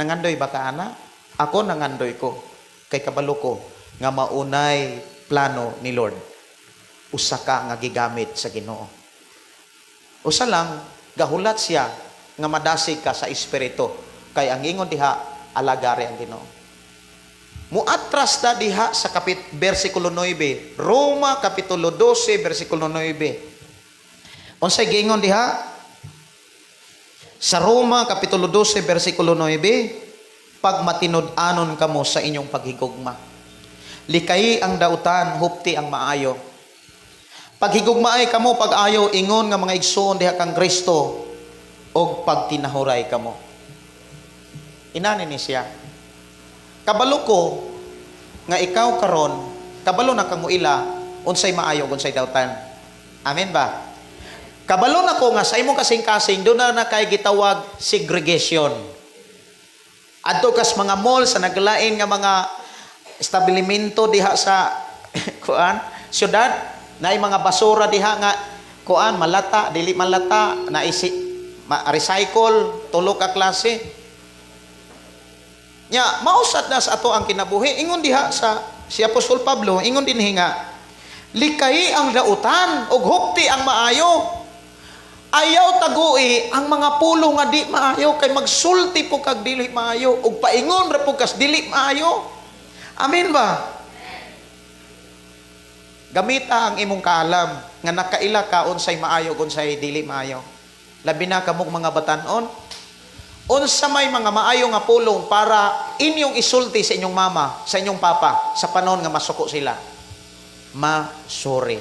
Nangandoy ba ka ana? Ako nangandoy ko kay kabalo ko nga maunay plano ni Lord. Usa ka nga gigamit sa Ginoo. Usa lang gahulat siya nga madasig ka sa espiritu kay ang ingon diha alagari ang Ginoo. Muatras ta diha sa versikulo 9, Roma kapitulo 12 versikulo 9. Unsay giingon diha? Sa Roma kapitulo 12 versikulo 9, pagmatinud-anon kamo sa inyong paghigugma. Likay ang dautan, hupti ang maayo. Paghigugmaay kamo pag-ayo ingon nga mga igsoon diha kang Kristo og pagtinahuray kamo. Inani ni siya. Kabalo ko nga ikaw karon, kabalo na kamo ila unsay maayo ug unsay dautan. Amen ba? Kabalo na ko nga sa imong kasing-kasing doon na kay gitawag segregation. Adto kas mga mall sa naglain nga mga establishmento diha sa kuan syudad, naay mga basura diha nga kuan malata, dili malata, na isi recycle, tulo ka klase. Nya mausad na sa ato ang kinabuhi. Ingon diha sa si Apostol Pablo, ingon dinhi nga likay ang dautan ug hupti ang maayo. Ayaw tagui ang mga pulong nga di maayo kay magsulti po kag dili maayo ug paingon ra po kas dili maayo. Amen ba? Gamita ang imong kaalam nga nakaila ka unsay maayo ug unsay dili maayo. Labi na kamong mga batan-on. Unsa may mga maayo nga pulong para inyong isulti sa inyong mama, sa inyong papa sa panahon nga masuko sila? Ma, sorry.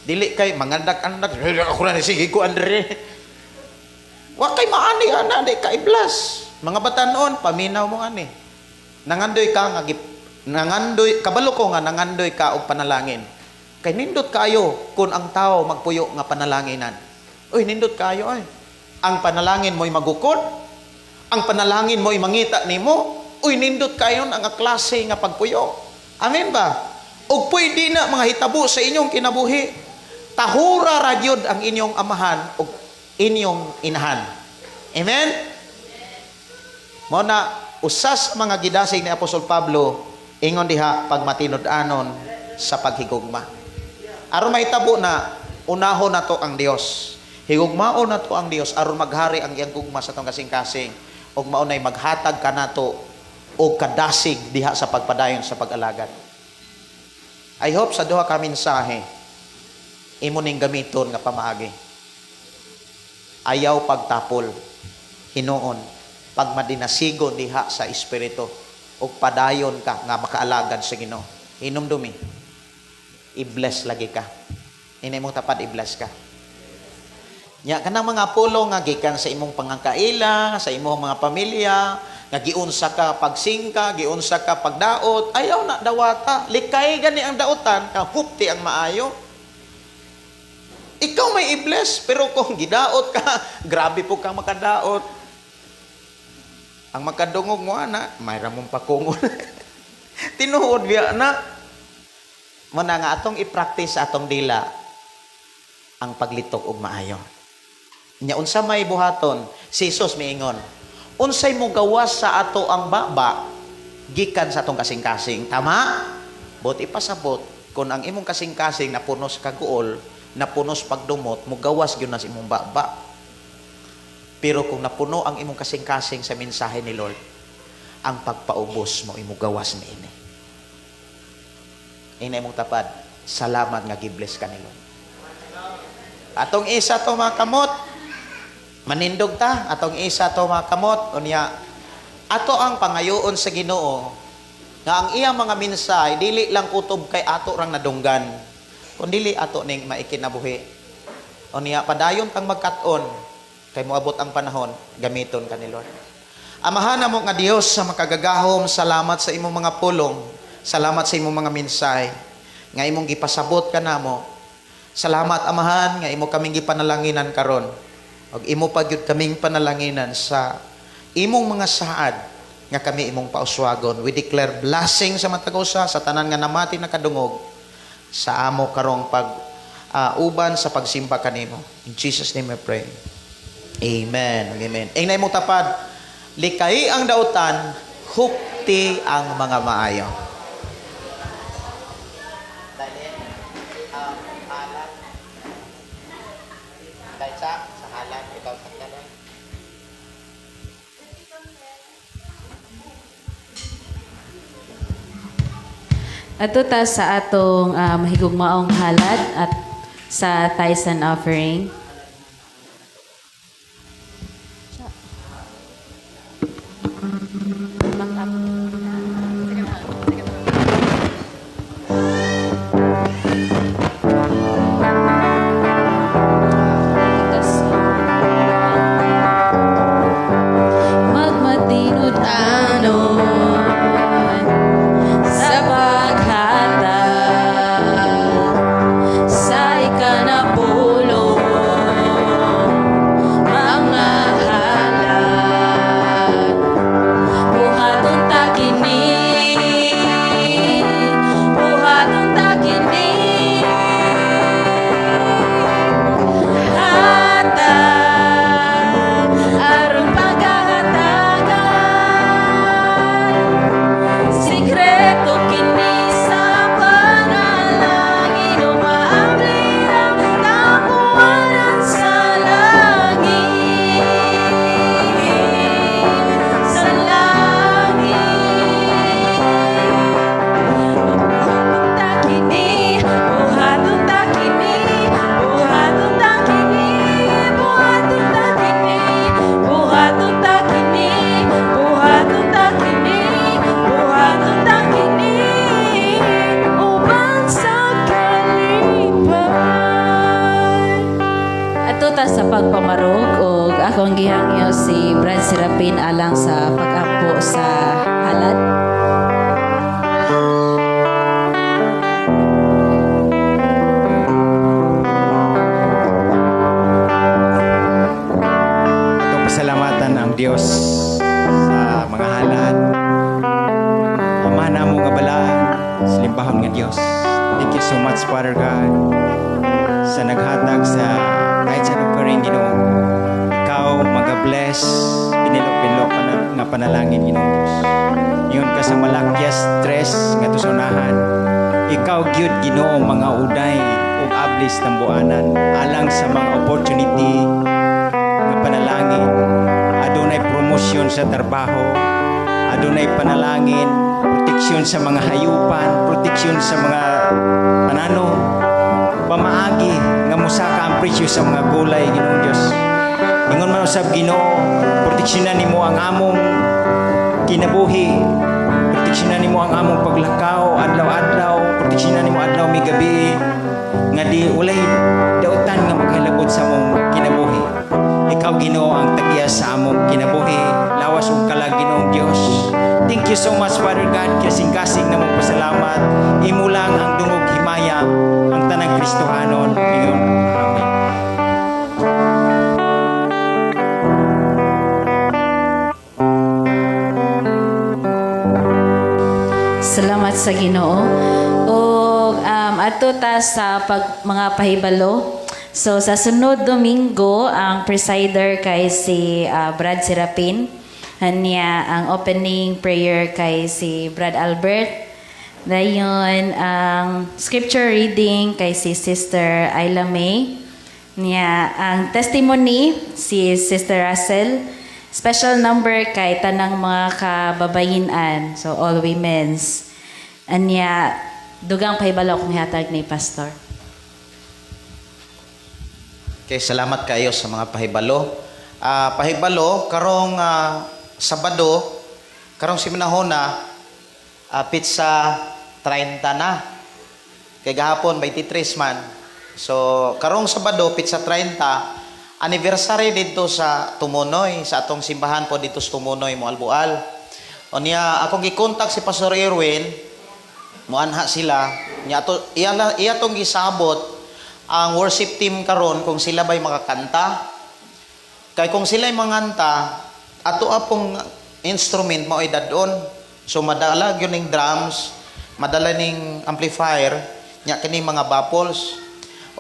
Dili kay mangandak-andak, ako na sige ko Andre. Wa kay maani ana di ka i-bless. Mga batan-on, paminaw mo ani. Nangandoy ka nga nangandoy kabalo ko nga nangandoy ka og panalangin. Kay nindot kayo kung ang tao magpuyo nga panalanginan. Uy, nindot kayo ay. Ang panalangin mo'y magukod. Ang panalangin mo'y mangita nimo. Uy, nindot kayo ang klase nga pagpuyo. Amen ba? Og pwede na mga hitabo sa inyong kinabuhi. Tahura ra gyud ang inyong amahan ug inyong inahan. Amen? Mao na usas mga gidasig ni Apostol Pablo ingon diha pagmatinud-anon sa paghigugma. Aron mahitabo na unahon nato ang Dios. Higugmaon nato ang Dios aron maghari ang iyang gugma sa atong kasing-kasing ug mao nay maghatag kanato og kadasig diha sa pagpadayon sa pag-alagad. I hope sa duha ka mensahe imo ning gamiton nga pamaagi. Ayaw pagtapol, hinuon pagmadinasigo diha sa espiritu ug padayon ka nga makaalagad sa Ginoo. Hinumdumi, i-bless lagi ka. Ingna imong tapad, i-bless ka. Nya kanang mga pulong nga gikan sa imong pangangkaila, sa imong mga pamilya, nga giunsa ka pagsingka, giunsa ka pagdaot, ayaw na dawata. Likay gani ang daotan, ka hupti ang maayo. Ikaw may i-bless, pero kung gidaot ka, grabe po ka makadaot. Ang makadungog mo ana, may ramong pakungon. Tinuod biya na. Muna nga atong i-practice sa atong dila ang paglitok og maayo. Nya unsa may buhaton? Si Jesus miingon, unsay mo gawas sa ato ang baba gikan sa atong kasing-kasing. Tama? But ipasabot kung ang imong kasing-kasing napunos kaguol, napunos pagdumot, mugawas gyud na sa imong baba. Pero kung napuno ang imong kasing-kasing sa mensahe ni Lord, ang pagpaubos mo imo gawas niini. Ingna imong tapad, salamat nga gibless ka ni Lord. Atong isa to mga kamot, manindog ta, atong isa to mga kamot, unya, ato ang pangayoon sa Ginoo, nga ang iyang mga mensahe, dili lang kutob kay ato rang nadunggan, kun dili ato ning maikinabuhi. Unya, padayon kang magkat-on, kay moabot ang panahon, gamiton ka ni Lord. Amahan mo nga Dios sa makagagahom, salamat sa imong mga pulong, salamat sa imong mga mensahe, nga imong gipasabot ka namo. Salamat Amahan nga imo kaming gipanalanginan karon. Ug imo pa gyud kaming panalanginan sa imong mga saad nga kami imong pauswagon. We declare blessing sa matag usa sa tanan nga namati nakadungog sa amo karong pag uban sa pagsimba kanimo. In Jesus name I pray. Amen. Amen. Ingna imong tapad, likay ang dautan, hupti ang mga maayo.
Adto ta sa atong mahigugmaong halad at sa tithes and offering. Magmatinud-anon sa paghatag sa ikanapulo.
Akong gihangyo si Brad Serapin alang sa pag-ampo sa halad.
Atong pasalamatan ang Dios sa mga halad. Ama namo nga balaan sa limbahon nga Dios. Thank you so much, Father God, sa naghatag sa kahit sa offering, Ginoo. Ikaw maga-bless pinilo-pilo pa na, nga panalangin, Ginoong Dios. Ingon ka sa Malakias 3 nga tusunahan. Ikaw gyud, Ginoo, mga uday ug ablis ng buanan alang sa mga opportunity nga panalangin. Adunay promosyon sa trabaho, adunay panalangin, proteksyon sa mga hayupan, proteksyon sa mga panano, pamaagi nga musaka ang presyo sa mga gulay, Ginoong Dios. Ingon man usab, Ginoo, proteksyonan nimo ang among kinabuhi, proteksyonan nimo ang among paglakaw adlaw-adlaw, proteksyonan nimo adlaw mi gabi nga di walay dautan nga maghilabot sa among kinabuhi. Ikaw, Ginoo, ang tag-iya sa among kinabuhi, lawas ug kalag, Ginoong Dios. Thank you so much, Father God, kasing-kasing namong pasalamat. Imo lang ang dungog himaya, ang tanang Kristohanon. Ingon. Amen.
Salamat sa Ginoo. Og ato ta sa pag mga pahibalo. So sa sunod Domingo, ang presider kay si Brad Serapin. Hanya ang opening prayer kay si Brad Albert. Dayon ang scripture reading kay si Sister Ayla May. Niya ang testimony si Sister Russell. Special number kay tanang mga kababayinan, so all women's. Anya dugang pahibalo kung hatag ni pastor.
Okay, salamat kayo sa mga pahibalo. Pahibalo karong Sabado, karong siminahona, pizza 30 na. Kay gahapon 23 man. So, karong Sabado pizza 30, anniversary dito sa Tumunoy, sa atong simbahan po dito sa Tumunoy, Moalboal. Unya akong gikontak si Pastor Erwin, muanha sila. Nya ato iya, iya tong gisabot ang worship team karon kung sila ba'y makakanta. Kay kung sila'y manganta, ato apong instrument mao'y dadon. So madala gyud ning drums, madala ning amplifier, nya kini mga baffles.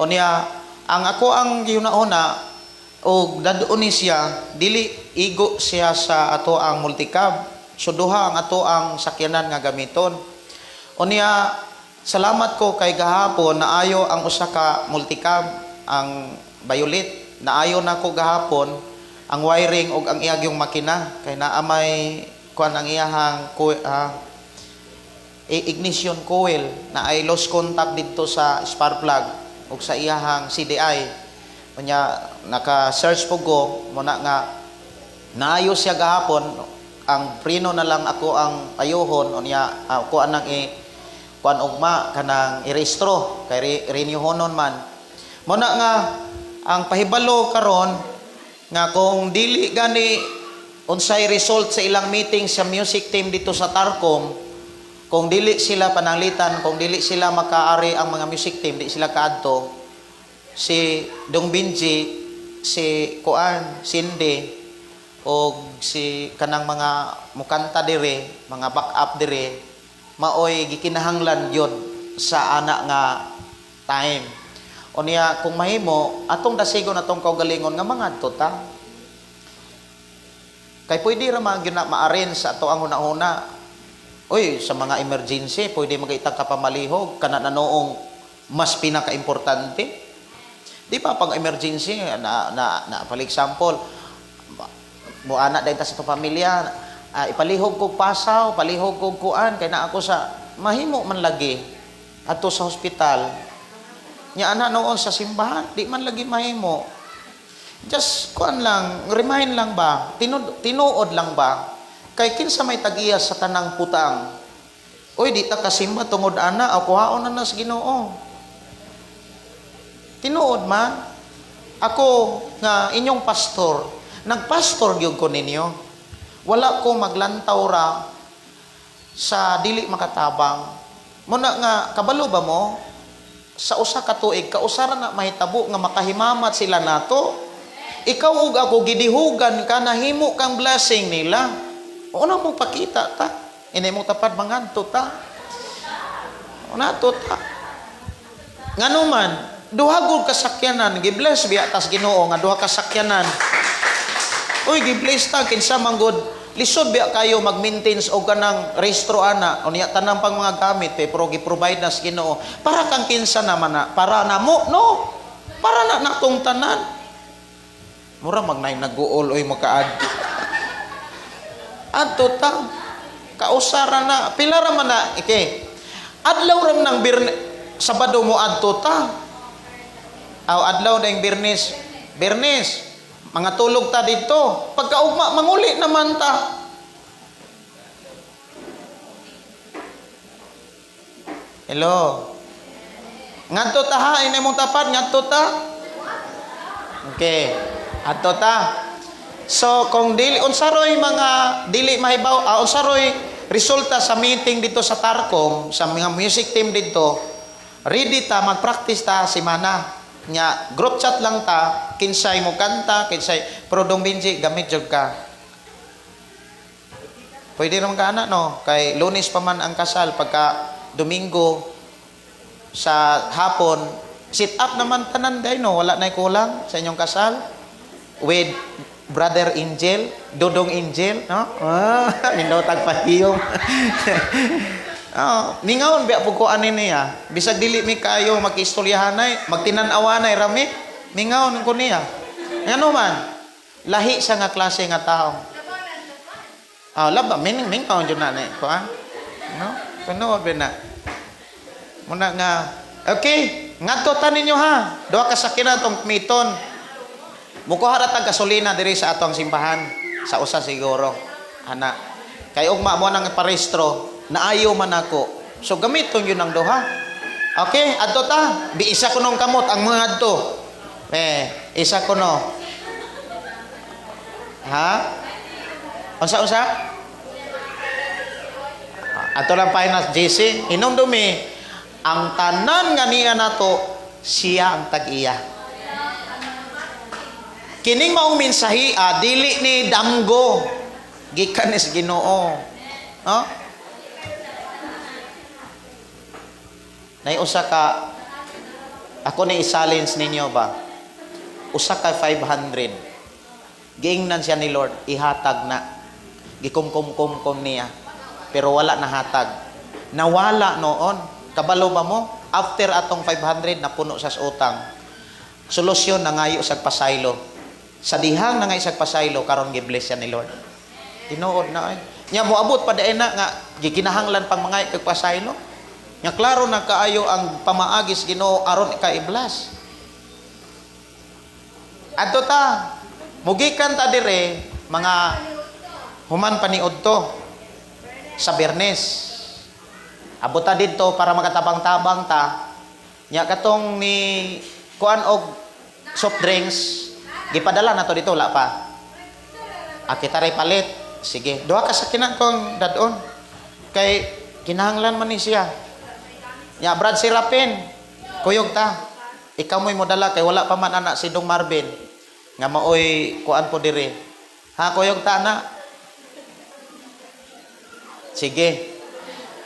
Unya ang ako ang giuna-una og dadon ni siya, dili igo siya sa ato ang multicab. So duha ang ato ang sakyanan nga gamiton. Unya salamat ko kay gahapon naayo ang usa ka multicab, ang violet. Naayo nako gahapon ang wiring ug ang iyagyong makina kay naa may kuan ang iyahang ignition coil na ay lost contact didto sa spark plug ug sa iyahang CDI. Unya naka-search po ko mo na nga naayo siya gahapon, ang preno na lang ako ang ayuhon. Unya ako anang i kuan ugma kanang irehistro kay renewhonon man. Mo na nga ang pahibalo karon nga kung dili gani unsay result sa ilang meeting sa music team dito sa Tarcom, kung dili sila pananglitan, kung dili sila makaari ang mga music team, di sila kaadto, si Dong Benji, si Kuan, Cindy, o si kanang mga mukanta dire, mga back-up dire, maoy gikinahanglan gyud sa ana nga time. Unya kung mahimo atong dasigon atong kaugalingon nga mangadto ta. Kay pwede ra man gyud na ma-arrange sa ato ang hunahuna. Uy, sa mga emergency pwede magaitang kapamalihog kana na noong mas pinakaimportante. Di ba pag emergency na na, na for example, muana dahil ta sa itong pamilya, ipalihog kog pasaw, palihog kog kuan kay na ako sa mahimo man lagi adto sa hospital. Nya ana noon sa simbahan, di man lagi mahimo. Just kuan lang, remind lang ba, tinuod lang ba? Kay kinsa may tag-iya sa tanang putang. Uy, di ta kasimba tungod ana, o kuhaon na na sa Ginoo. Tinuod man. Ako nga inyong pastor, Nagpastor gyud ko ninyo. Wala ko maglantaw ra sa dili makatabang. Muna nga kabalo ba mo sa usa ka tuig kausara na mahitabo nga makahimamat sila nato. Ikaw ug ako gidihugan ka, nahimo kang blessing nila. Una mo pakita ta. Inay mo tapad mangadto ta. Una to ta. Ngano man, duha gud kasakyanan, gi-bless biya tas Ginoo nga duha kasakyanan. Uy, gi-bless ta kinsa man gud. Lisod biya kayo mag-maintain og kanang rehistro ana, unya tanang pang mga gamit eh, pero gi-provide na sa Ginoo. Para kang kinsa naman na, para namo no. Para na natong tanan. Mura magnay nag-uol oy makaad. Adto ta. Kausara na, pila ra man na, okay. Adlaw ram ng Birne, Sabado mo adto ta. Aw adlaw na yung Birnes. Birnes, mga tulog ta dito. Pagkaugma, manguli naman ta. Hello. Ngadto ta ha, inay mong tapad, ngadto ta. Okay. Adto ta. So kung dili unsa roy mga dili mahibaw, unsa roy resulta sa meeting dito sa Tarcom, sa mga music team dito, ready ta mag-practice ta simana. Nya group chat lang ta, kinsay mo kanta, kinsay pero dong Benji gamit jud ka. Pwede naman ka ana no, kay Lunes pa man ang kasal, pagka Domingo sa hapon, sit up naman tanan day no, wala nay kulang sa inyong kasal with Brother Angel, Dodong Angel, no? Ah, nindotag pahiyom. Oh, mingaon biya pug ko ani niya. Bisag dili mi kayo makistoryahanay, magtinan-awanay rami, mingaon ko niya. Ngano man? Lahi sa nga klase nga tao. Ah, laba mingaon jud na ni ko ah. No? Kuno ba na? Muna nga okay, ngadto ta ninyo ha. Duha ka sakyanan tong miton. Mukuha ra tag gasolina diri sa atong simbahan sa usa siguro. Ana. Kay ugma mo nang parehistro, naayo man ako. So gamiton yun ang duha. Okay, adto ta. Di isa ko nung kamot ang mga adto. Eh, isa ko no. Ha? Unsa unsa? Ato lang final JC, hinumdumi ang tanan nga niya nato siya ang tag-iya. Kining maong mensahi, dili ni damgo gikan ni sa Ginoo. No? Nay usa ka ako ni i-challenge ninyo ba? Usa ka 500. Giingnan siya ni Lord, ihatag na. Gikumkum-kumkum niya. Pero wala nahatag. Nawala noon. Kabalo ba mo? After atong 500 napuno sa utang. Solusyon nangayo sa pasaylo. Sa dihang nangayo sa pasaylo karon gi-bless siya ni Lord. Tinuod na ay. Nya moabot pa dayon na nga gikinahanglan pang mga kag pasaylo. Nya klaro na kaayo ang pamaagis Ginoo aron ka i-bless. Adto ta, mugikan ta dire mga human paniud to sa Bernes. Abot ta didto para makatabang-tabang ta. Nya katong ni kuan og soft drinks gipadala na to dito, wala pa. Ah, kita ray palit. Sige, duha ka sa kinangkong dadon. Kay kinahanglan man ni siya. Nya Brad Serapin, kuyog ta. Ikaw mo'y modala kay wala pa man anak si Dong Marvin nga maoy kuan po dire. Ha, kuyog ta na. Sige.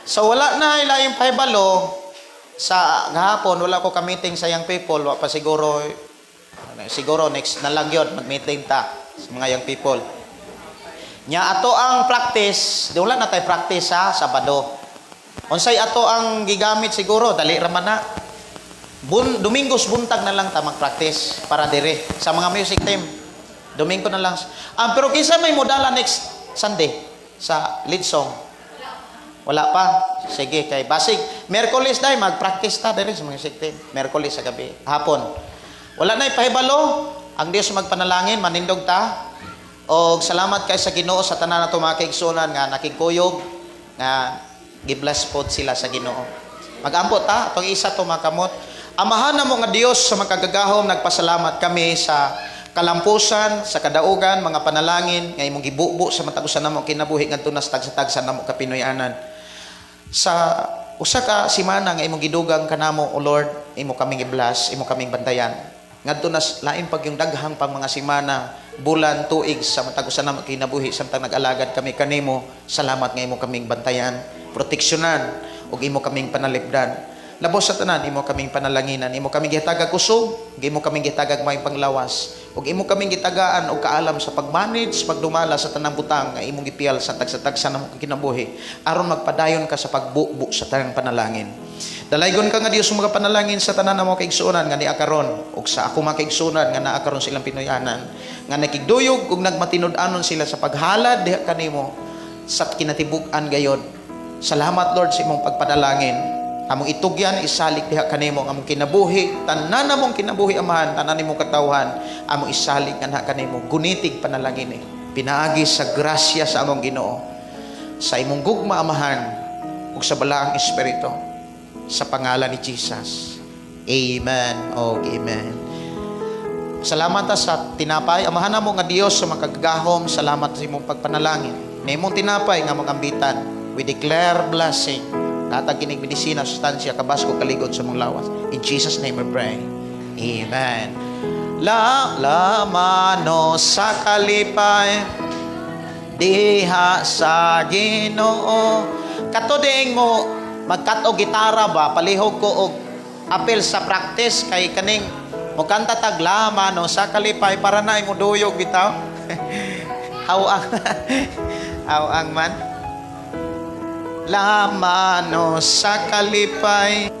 So wala na ilaing pahibalo sa gahapon, wala ko ka-meeting sa young people, wa pa siguro, siguro next na lang yun, mag-meeting ta sa mga young people. Nya ato ang practice, di wala na tay practice sa Sabado. Unsay ato ang gigamit siguro, dali ra man na. Domingos buntag na lang ta mag-practice para dire sa mga music team. Domingo na lang. Pero kinsa may modala next Sunday sa lead song? Wala pa. Sige, kay basig Miyerkules dai mag-practice ta dire sa music team. Miyerkules sa gabi, hapon. Wala na ipahibalo. Ang Dios magpanalangin, manindog ta. Og salamat kay sa Ginoo sa tanan nato mga kaigsuonan nga nakigkuyog nga gi-bless pod sila sa Ginoo. Magampo ta atong isa to mga kamot. Amahan namo nga Dios sa makagagahom, nagpasalamat kami sa Kalampusan, sa kadaugan, mga panalangin nga imong gibubo sa matag usa namo kinabuhi ngadto na sa tagsa-tagsa namo ka Pinoyanan. Sa usa ka semana nga imong gidugang kanamo, O Lord, imo kaming i-bless, imo kaming bantayan. Ngadto na lain pag yung daghang pang mga semana, bulan, tuig sa matag usa namo kinabuhi samtang nag-alagad kami kanimo. Salamat nga imo kaming bantayan, proteksyonan ug imo kaming panalipdan. Labos sa tanan, imo kaming panalanginan, imo kaming gihatagan kusog, ug imo kaming gihatagan maayong panglawas, ug imo kaming gitagaan og kaalam sa pag-manage, pagdumala sa tanang butang nga imong gipiyal sa tagsa-tagsa namo kinabuhi, aron magpadayon ka sa pagbubo sa tanang panalangin. Dalaygon ka nga Dios mga panalangin sa tanan namo kaigsuonan nga niya karon ug sa ako mga kaigsuonan nga naa karon sa ilang Pinoyanan nga nakigduyog ug nagmatinud-anon sila sa paghalad diha kanimo sa kinatibuk-an gayod. Salamat, Lord, sa imong pagpadalangin. Among itugyan isalig diha kanimo ang among kinabuhi, tanan namong kinabuhi, Amahan, tanan nimong katawhan, among isalig nganha kanimo. Gunitig panalangin eh. Pinaagi sa grasya sa among Ginoo, sa imong gugma, Amahan, ug sa balaang Espiritu, sa pangalan ni Jesus. Amen o amen. Salamat ta sa tinapay. Amahan namo nga Dios sa makagagahom, salamat sa imong pagpanalangin. Na imong tinapay nga among ambitan, we declare blessing. Hatag kinig medisina, sustansya, kabasko, kaligod sa mong lawas. In Jesus' name we pray. Amen. La la mano sa kalipay diha sa Ginoo. Kato diing mo magkat og gitara ba, palihog ko og apel sa practice kay kaning mokanta tag lamano sa kalipay para na imo duyog bitaw. Haw-ang haw-ang man. Lamano sa kalipay.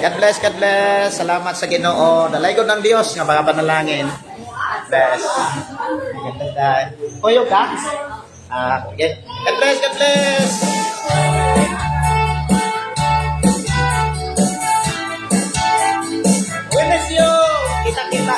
God bless, God bless. Salamat sa Ginoo. Dalaygon ng Dios nga mga panalangin. Bless. Ganda. Kuyog ka? Ah, okay. God bless, God bless. We miss you. Kita-kita.